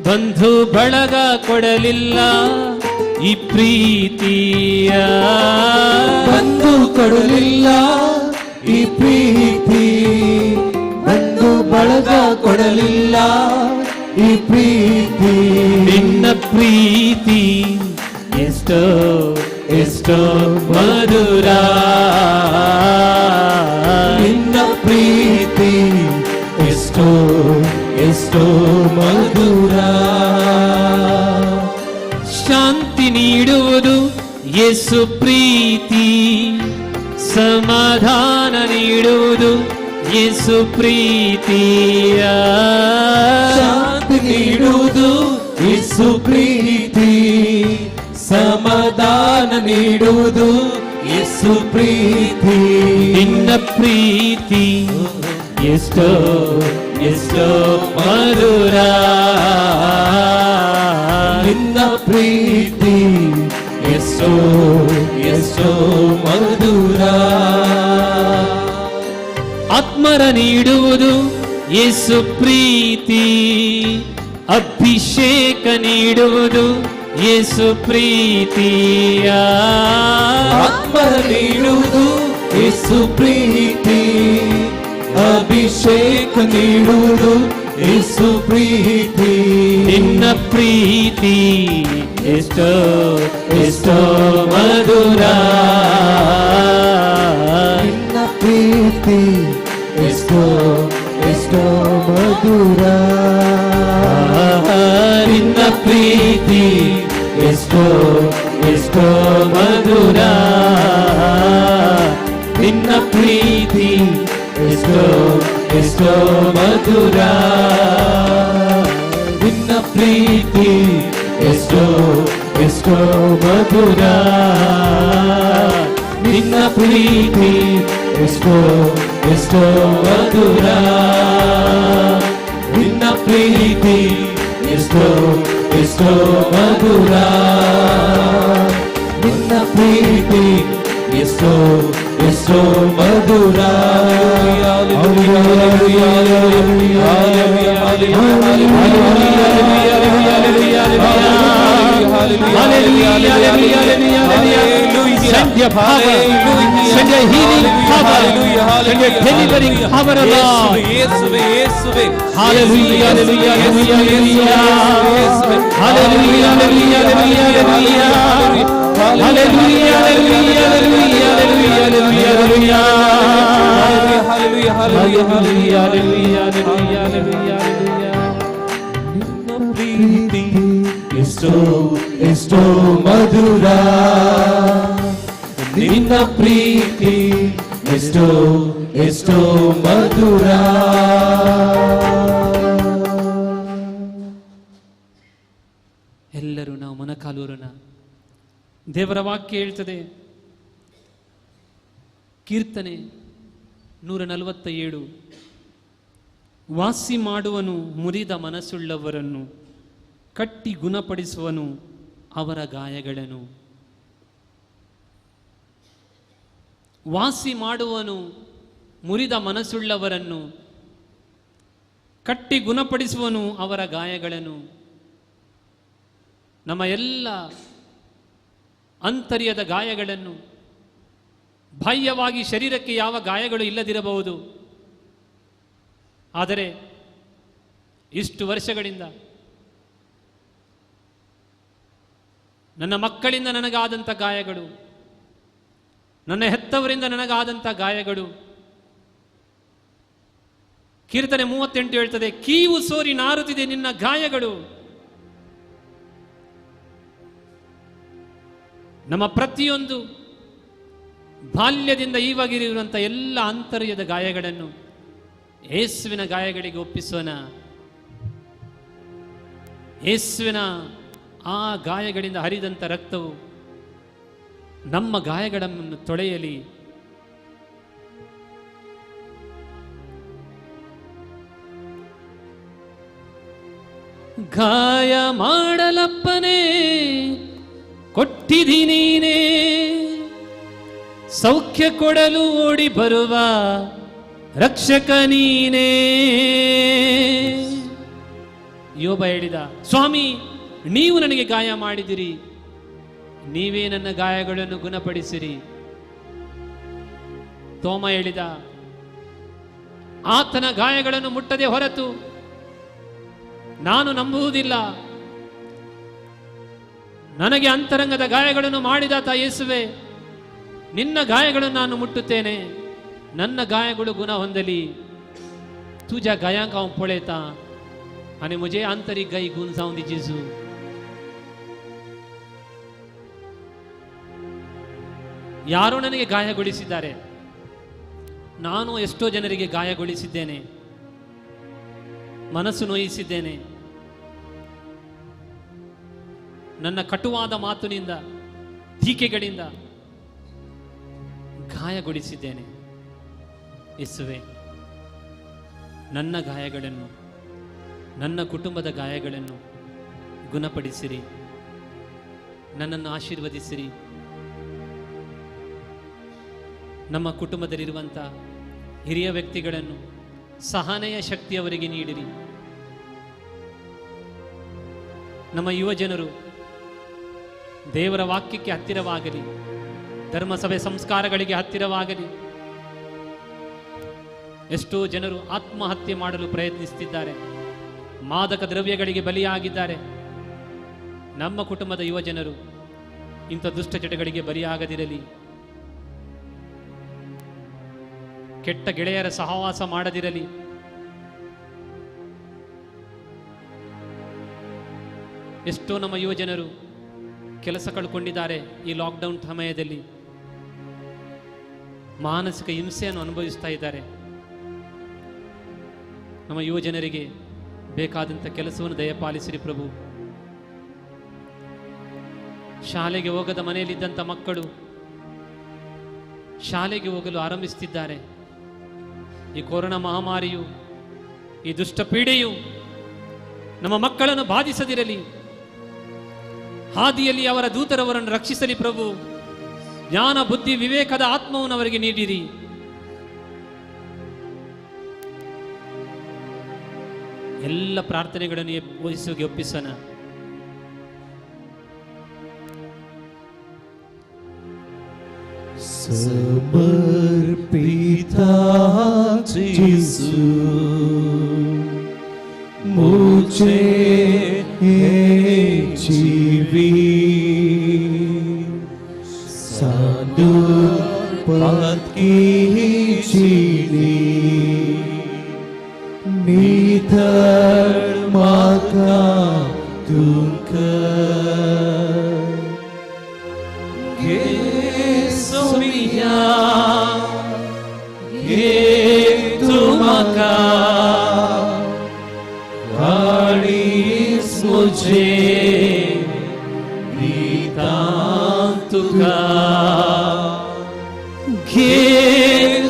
ಬಂಧು ಬಳಗ ಕೊಡಲಿಲ್ಲ ಈ ಪ್ರೀತಿಯ, ಬಂಧು ಕೊಡಲಿಲ್ಲ ಈ ಪ್ರೀತಿ, ಬಂಧು ಬಳಗ ಕೊಡಲಿಲ್ಲ ಈ ಪ್ರೀತಿ. ನಿನ್ನ ಪ್ರೀತಿ ಎಷ್ಟೋ ಎಷ್ಟೋ ಮಧುರ, ನಿನ್ನ ಪ್ರೀತಿ ಎಷ್ಟೋ ಎಷ್ಟೋ ಮಧುರ. ಶಾಂತಿ ನೀಡುವುದು ಯೇಸು ಪ್ರೀತಿ, ಸಮಾಧಾನ ನೀಡುವುದು ಯೇಸು ಪ್ರೀತಿಯ, ಶಾಂತಿ ನೀಡುವುದು ಯೇಸು ಪ್ರೀತಿ, ಸಮಾಧಾನ ನೀಡುವುದು ಯೇಸು ಪ್ರೀತಿ. ನಿನ್ನ ಪ್ರೀತಿ ಎಷ್ಟೋ ಎಷ್ಟೋ ಮಧುರ, ನಿನ್ನ ಪ್ರೀತಿ ಎಷ್ಟೋ ಎಷ್ಟೋ ಮಧುರ. ಆತ್ಮರ ನೀಡುವುದು ಯೇಸು ಪ್ರೀತಿ, ಅಭಿಷೇಕ ನೀಡುವುದು ಯೇಸು ಪ್ರೀತಿಯ, ಆತ್ಮರ ನೀಡುವುದು ಯೇಸು ಪ್ರೀತಿ, ಅಭಿಷೇಕ ನೀಡುವುದು ಯೇಸು ಪ್ರೀತಿ. ನಿನ್ನ ಪ್ರೀತಿ ಎಷ್ಟೋ ಎಷ್ಟೋ ಮಧುರ, ನಿನ್ನ ಪ್ರೀತಿ ಎಷ್ಟೋ ಎಷ್ಟೋ ಮಧುರ, ನಿನ್ನ ಪ್ರೀತಿ ಎಷ್ಟೋ ಎಷ್ಟೋ ಮಧುರ, ನಿನ್ನ ಪ್ರೀತಿ ಎಷ್ಟೋ ಎಷ್ಟೋ ಮಧುರ, ನಿನ್ನ ಪ್ರೀತಿ ಎಷ್ಟೋ ಎಷ್ಟೋ ಮಧುರ, ನಿನ್ನ ಪ್ರೀತಿ ಎಷ್ಟೋ ಎಷ್ಟೋ ಮಧುರ, ನಿನ್ನ ಪ್ರೀತಿ ಎಷ್ಟೋ ಎಷ್ಟೋ ಮಧುರ, ನಿನ್ನ ಪ್ರೀತಿ ಎಷ್ಟೋ ಎಷ್ಟೋ ಮಧುರ. Send your power, send your healing power, send your delivering power, O Lord. Hallelujah, hallelujah, hallelujah, hallelujah, hallelujah, hallelujah, hallelujah, hallelujah, hallelujah, hallelujah, hallelujah, hallelujah, hallelujah, hallelujah. ನಿನ್ನ ಪ್ರೀತಿ ಎಷ್ಟೋ ಎಷ್ಟೋ ಮಧುರ, ನಿನ್ನ ಪ್ರೀತಿ ಎಷ್ಟೋ ಎಷ್ಟೋ ಮಧುರ. ಎಲ್ಲರೂ ನಾವು ಮೊಣಕಾಲೂರೋಣ. ದೇವರ ವಾಕ್ಯ ಹೇಳ್ತದೆ, ಕೀರ್ತನೆ 147, ವಾಸಿ ಮಾಡುವನು ಮುರಿದ ಮನಸ್ಸುಳ್ಳವರನ್ನು, ಕಟ್ಟಿ ಗುಣಪಡಿಸುವನು ಅವರ ಗಾಯಗಳನ್ನು. ವಾಸಿ ಮಾಡುವನು ಮುರಿದ ಮನಸ್ಸುಳ್ಳವರನ್ನು, ಕಟ್ಟಿ ಗುಣಪಡಿಸುವನು ಅವರ ಗಾಯಗಳನ್ನು. ನಮ್ಮ ಎಲ್ಲ ಅಂತರ್ಯದ ಗಾಯಗಳನ್ನು, ಬಾಹ್ಯವಾಗಿ ಶರೀರಕ್ಕೆ ಯಾವ ಗಾಯಗಳು ಇಲ್ಲದಿರಬಹುದು, ಆದರೆ ಇಷ್ಟು ವರ್ಷಗಳಿಂದ ನನ್ನ ಮಕ್ಕಳಿಂದ ನನಗಾದಂಥ ಗಾಯಗಳು, ನನ್ನ ಹೆತ್ತವರಿಂದ ನನಗಾದಂಥ ಗಾಯಗಳು. ಕೀರ್ತನೆ 38 ಹೇಳ್ತದೆ, ಕೀವು ಸೋರಿ ನಾರುತ್ತಿದೆ ನಿನ್ನ ಗಾಯಗಳು. ನಮ್ಮ ಪ್ರತಿಯೊಂದು ಬಾಲ್ಯದಿಂದ ಈವಾಗಿರುವಂಥ ಎಲ್ಲ ಅಂತರ್ಯದ ಗಾಯಗಳನ್ನು ಯೇಸುವಿನ ಗಾಯಗಳಿಗೆ ಒಪ್ಪಿಸೋಣ. ಯೇಸುವಿನ ಆ ಗಾಯಗಳಿಂದ ಹರಿದಂಥ ರಕ್ತವು ನಮ್ಮ ಗಾಯಗಳನ್ನು ತೊಳೆಯಲಿ. ಗಾಯ ಮಾಡಲಪ್ಪನೇ ಕೊಟ್ಟಿದಿ ನೀನೇ, ಸೌಖ್ಯ ಕೊಡಲು ಓಡಿ ಬರುವ ರಕ್ಷಕ ನೀನೇ. ಯೋಬ ಹೇಳಿದ, ಸ್ವಾಮಿ ನೀವು ನನಗೆ ಗಾಯ ಮಾಡಿದಿರಿ, ನೀವೇ ನನ್ನ ಗಾಯಗಳನ್ನು ಗುಣಪಡಿಸಿರಿ. ತೋಮ ಹೇಳಿದ, ಆತನ ಗಾಯಗಳನ್ನು ಮುಟ್ಟದೆ ಹೊರತು ನಾನು ನಂಬುವುದಿಲ್ಲ. ನನಗೆ ಅಂತರಂಗದ ಗಾಯಗಳನ್ನು ಮಾಡಿದಾತ ಯೇಸುವೆ, ನಿನ್ನ ಗಾಯಗಳನ್ನು ನಾನು ಮುಟ್ಟುತ್ತೇನೆ, ನನ್ನ ಗಾಯಗಳು ಗುಣ ಹೊಂದಲಿ. तुझ्या गायांक हांव पळयता आनी म्हजे आंतरीक गाय गुण जावं दी जेजू. ಯಾರೋ ನನಗೆ ಗಾಯಗೊಳಿಸಿದ್ದಾರೆ, ನಾನು ಎಷ್ಟೋ ಜನರಿಗೆ ಗಾಯಗೊಳಿಸಿದ್ದೇನೆ, ಮನಸ್ಸು ನೋಯಿಸಿದ್ದೇನೆ. ನನ್ನ ಕಟುವಾದ ಮಾತಿನಿಂದ, ಟೀಕೆಗಳಿಂದ ಗಾಯಗೊಳಿಸಿದ್ದೇನೆ. ಯೇಸುವೆ, ನನ್ನ ಗಾಯಗಳನ್ನು, ನನ್ನ ಕುಟುಂಬದ ಗಾಯಗಳನ್ನು ಗುಣಪಡಿಸಿರಿ, ನನ್ನನ್ನು ಆಶೀರ್ವದಿಸಿರಿ. ನಮ್ಮ ಕುಟುಂಬದಲ್ಲಿರುವಂಥ ಹಿರಿಯ ವ್ಯಕ್ತಿಗಳನ್ನು ಸಹನೆಯ ಶಕ್ತಿ ಅವರಿಗೆ ನೀಡಿರಿ. ನಮ್ಮ ಯುವಜನರು ದೇವರ ವಾಕ್ಯಕ್ಕೆ ಹತ್ತಿರವಾಗಲಿ, ಧರ್ಮಸಭೆ ಸಂಸ್ಕಾರಗಳಿಗೆ ಹತ್ತಿರವಾಗಲಿ. ಎಷ್ಟೋ ಜನರು ಆತ್ಮಹತ್ಯೆ ಮಾಡಲು ಪ್ರಯತ್ನಿಸುತ್ತಿದ್ದಾರೆ, ಮಾದಕ ದ್ರವ್ಯಗಳಿಗೆ ಬಲಿಯಾಗಿದ್ದಾರೆ. ನಮ್ಮ ಕುಟುಂಬದ ಯುವಜನರು ಇಂಥ ದುಷ್ಟಚಟಗಳಿಗೆ ಬಲಿಯಾಗದಿರಲಿ, ಕೆಟ್ಟ ಗೆಳೆಯರ ಸಹವಾಸ ಮಾಡದಿರಲಿ. ಎಷ್ಟೋ ನಮ್ಮ ಯುವಜನರು ಕೆಲಸ ಕಳ್ಕೊಂಡಿದ್ದಾರೆ ಈ ಲಾಕ್ಡೌನ್ ಸಮಯದಲ್ಲಿ, ಮಾನಸಿಕ ಹಿಂಸೆಯನ್ನು ಅನುಭವಿಸ್ತಾ ಇದ್ದಾರೆ. ನಮ್ಮ ಯುವಜನರಿಗೆ ಬೇಕಾದಂಥ ಕೆಲಸವನ್ನು ದಯಪಾಲಿಸಿರಿ ಪ್ರಭು. ಶಾಲೆಗೆ ಹೋಗದ ಮನೆಯಲ್ಲಿದ್ದಂಥ ಮಕ್ಕಳು ಶಾಲೆಗೆ ಹೋಗಲು ಆರಂಭಿಸುತ್ತಿದ್ದಾರೆ. ಈ ಕೊರೋನಾ ಮಹಾಮಾರಿಯು, ಈ ದುಷ್ಟ ಪೀಡೆಯು ನಮ್ಮ ಮಕ್ಕಳನ್ನು ಬಾಧಿಸದಿರಲಿ. ಹಾದಿಯಲ್ಲಿ ಅವರ ದೂತರವರನ್ನು ರಕ್ಷಿಸಲಿ ಪ್ರಭು. ಜ್ಞಾನ, ಬುದ್ಧಿ, ವಿವೇಕದ ಆತ್ಮವನ್ನು ಅವರಿಗೆ ನೀಡಿರಿ. ಎಲ್ಲ ಪ್ರಾರ್ಥನೆಗಳನ್ನು ಯೇಸುವಿಗೆ ಒಪ್ಪಿಸೋಣ. समर्पिता जीसू मुझे है जीवी साधु पद की जीनी निधर माका तुमका Somiya ge tumaka kalis mujhe gitante. तुका घे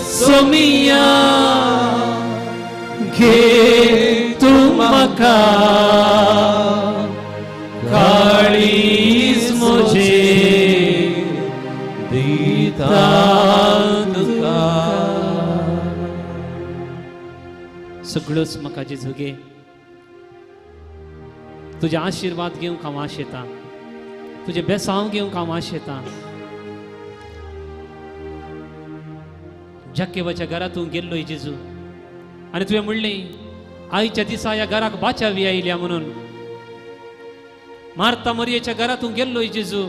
सोमिया घे तूं म्हाका काळीज म्हजें दिता तुका. सगळ्योच म्हाका जेजू घे, तुजे आशिर्वाद घेवंक हांव आशेतां, तुजें बेसांव घेवंक हांव आशेतां. जाकेवाच्या घरा तूं गेल्लोय जेजू आनी तुवें म्हणलें आयच्या दिसा ह्या घराक बाचावी आयल्या म्हणून. मार्ता मरियेच्या घरा तूं गेल्लोय जेजू,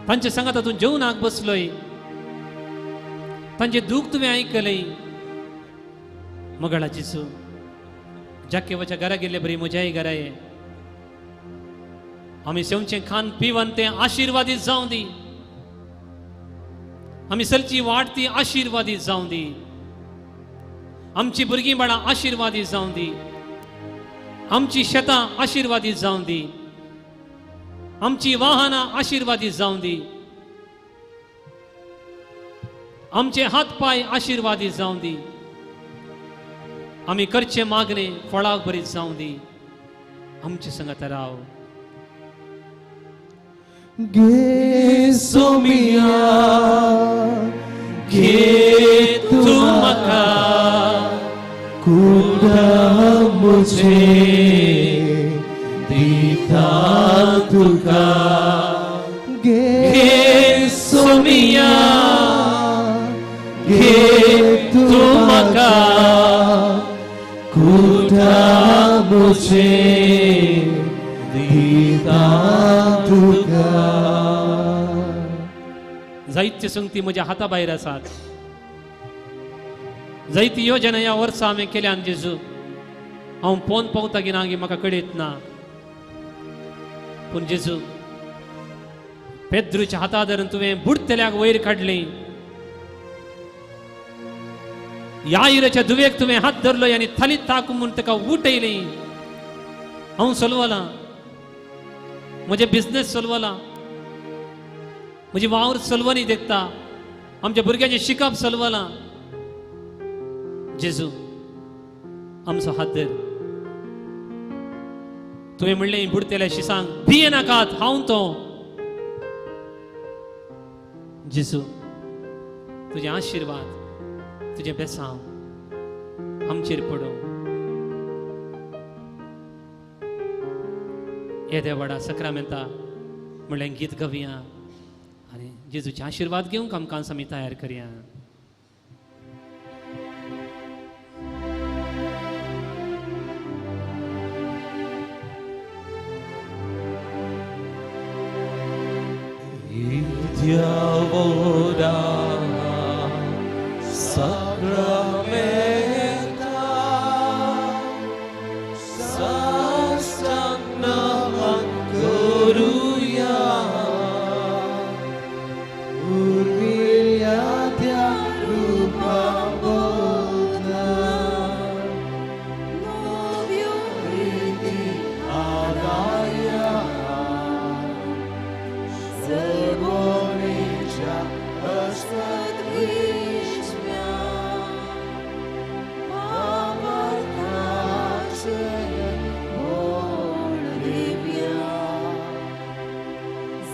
तांच्या सांगाता तूं जेवणाक बसलोय, तांचें दूख तुवें आयकलें. मगळा जेजू, जाकेवाच्या घरा गेल्ले बरी म्हज्याय घरा ये, आमी सेवचें खान पिवन तें आशिर्वादीत जावं दी, आमी चलची वाट ती आशिर्वादीत जावं दी, आमची भुरगीं बाळां आशिर्वादीत जावं दी, आमची शेतां आशिर्वादीत जावं दी, आमची वाहनां आशिर्वादीत जावं दी, आमचे हात पांय आशिर्वादीत जावं दी, आमी करचे मागणे फळाक बरीत जावं दी. आमचे संगत राव. घे सोमिया घे तूं म्हाका कुडा म्हजें दिता तुका. घे सोमिया घे तूं म्हाका कुडा म्हजें दिता तुका. जायत्यो संगती म्हज्या हाता भायर आसात, जायती योजना ह्या वर्सा हांवें केल्यान जेजू, हांव पोन पावता की ना म्हाका कळयत ना. पूण जेजू, पेद्रूच्या हाता धरून तुवें बुडटल्याक वयर काडली, यायराच्या दुवेक तुवें हात धरलो आनी थाली ताक म्हूण ताका उठयली. हांव चलवलां, म्हजें बिजनेस चलवलां, म्हजी वावर चलवनी देखता, आमच्या भुरग्यांचें शिकप चलवलां. जेजू आमचो हात धर. तुवें म्हणलें बुडतेल्या शिसांक भिये नाकात, हांव तो. जेजू तुजें आशिर्वाद तुजें बेसांव आमचेर पडूं. येद्या व्हडा सक्रामेंता म्हणलें गीत गावया आनी जेजूचे आशिर्वाद घेवंक आमकां आमी तयार करया. Diavora sacramenta sastanaman koruya urvilya tya rupa bodha novyo riti adaya Servonecha astadvishmya pavartache molivya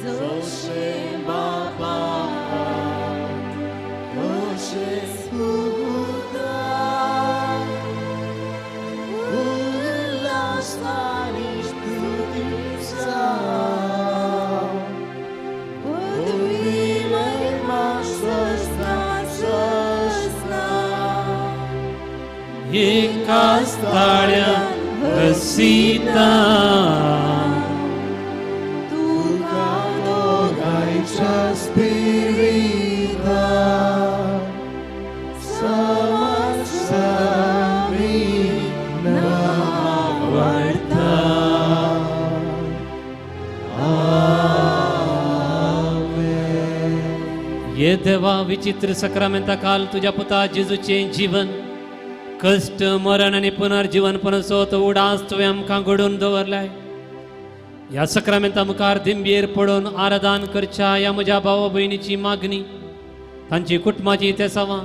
Zoshe baba toshe suda Ulastanish tudisa एकाच ताळ्या हसीता तुका दोगांयच्या स्पिरिता समसामी नावडता. आमेन. ये देवा विचित्र सक्रामेंता काल तुज्या पुता जेजूचें जीवन कश्ट मरण आनी पुनर्जीवन पणसो तो उडास तुवें आमकां घडोवन दवरलाय. ह्या सक्रामेंता मुखार दिंबेर पडून आराधन करच्या ह्या म्हज्या भावा भयणीची मागणी, तांची कुटुंबाची तेसावां,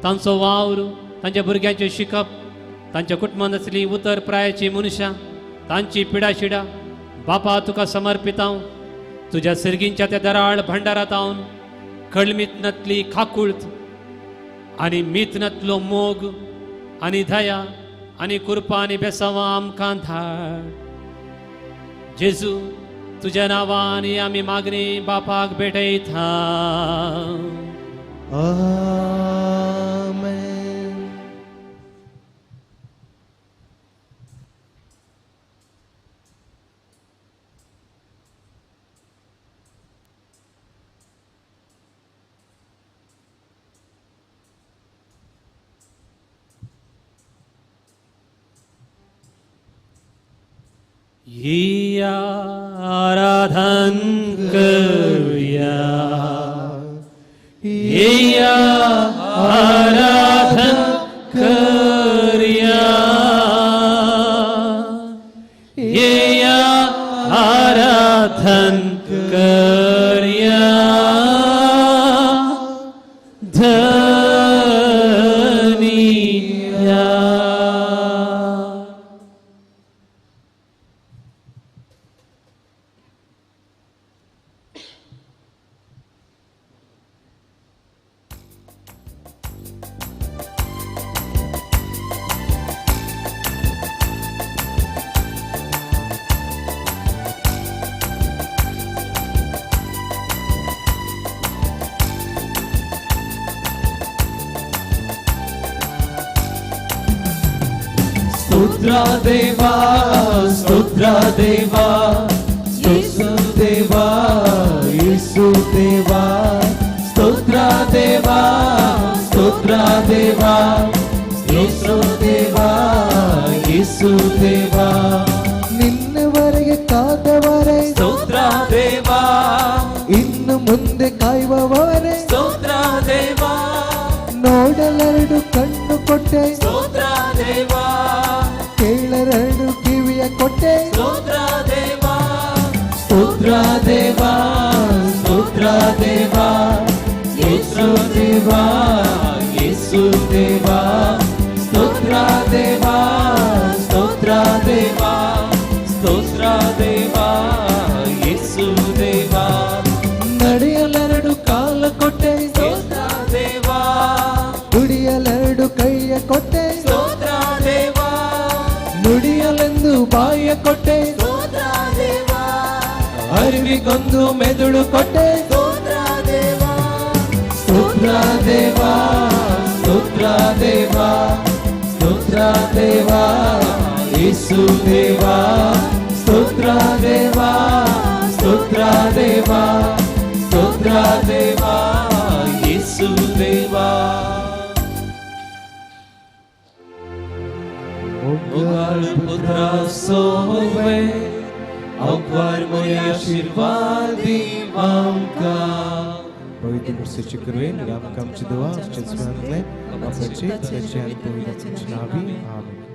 तांचो वावर, तांच्या भुरग्यांचें शिकप, तांच्या कुटुंबांत आसली उतर प्रायाची मनशां, तांची पिडाशिडा बापा तुका समर्पितांव। तुज्या सर्गींच्या त्या दराळ भांडारांत हांव कळमीत खाकूळत आनी मीतनातलो मोग आनी दया आनी कृपा आनी बेसावां आमकां धाड। जेजू तुज्या नांवान आमी मागणी बापाक भेटयता। आमेन। ही आराधन करूया, ही आराधन करूया, ही आराधन करूया धनिया। स्तोत्र देवा, स्तोत्र देवा, स्तोत्र देवा, येसू देवा, स्तोत्र देवा, स्तोत्र देवा, स्तोत्र देवा, येसू देवा। ನಿನ್ನವರೆಗೆ ಕಾದವರೇ ಸ್ತೋತ್ರ ದೇವಾ, ಇನ್ನು ಮುಂದೆ ಕಾಯುವವರೇ ಸ್ತೋತ್ರ ದೇವಾ, ನೋಡಲೆರಡು ಕಣ್ಣು ಕೊಟ್ಟೆ ಸ್ತೋತ್ರ ದೇವಾ, ಕೇಳರೆರಡು ಕಿವಿಯ ಕೊಟ್ಟೆ ಸ್ತೋತ್ರ ದೇವಾ, ಸ್ತೋತ್ರ ದೇವಾ, ಸ್ತೋತ್ರ ದೇವಾ, ಸ್ತೋತ್ರ ದೇವಾ, ಯೇಸು ದೇವಾ, ಸ್ತೋತ್ರ ದೇವಾ, ಸ್ತೋತ್ರ ದೇವಾ, ಸ್ತೋತ್ರ ದೇವಾ, ಯೇಸು ದೇವಾ। ನಡೆಯಲೆರಡು ಕಾಲ ಕೊಟ್ಟೆ ಸ್ತೋತ್ರ ದೇವಾ, ದುಡಿಯಲೆರಡು ಕೈಯ ಕೊಟ್ಟೆ ಸ್ತೋತ್ರ ದೇವಾ, ನುಡಿಯಲೆಂದು ಬಾಯ ಕೊಟ್ಟೆ ಸ್ತೋತ್ರ ದೇವಾ, ಅರಿವಿಗೊಂದು ಮೆದುಳು ಕೊಟ್ಟೆ ಸ್ತೋತ್ರ ದೇವಾ, ಸ್ತೋತ್ರ ದೇವಾ, ಸ್ತೋತ್ರ ದೇವಾ, ಸ್ತೋತ್ರ ದೇವಾ, ಯೇಸು ದೇವಾ, ಸ್ತೋತ್ರ ದೇವಾ, ಸ್ತೋತ್ರ ದೇವಾ, ಸ್ತೋತ್ರ ದೇವಾ, ಯೇಸು ದೇವಾ। उगार पुत्र सोवे अवकार मोय आशीर्वादी आमका। पवित्र मुर्सेची कृपेन आमकां आमची देवा आमच्या स्मरणांतले बापाचे, पुत्राचे आनी पवित्र आत्म्याच्या नांवी आमेन।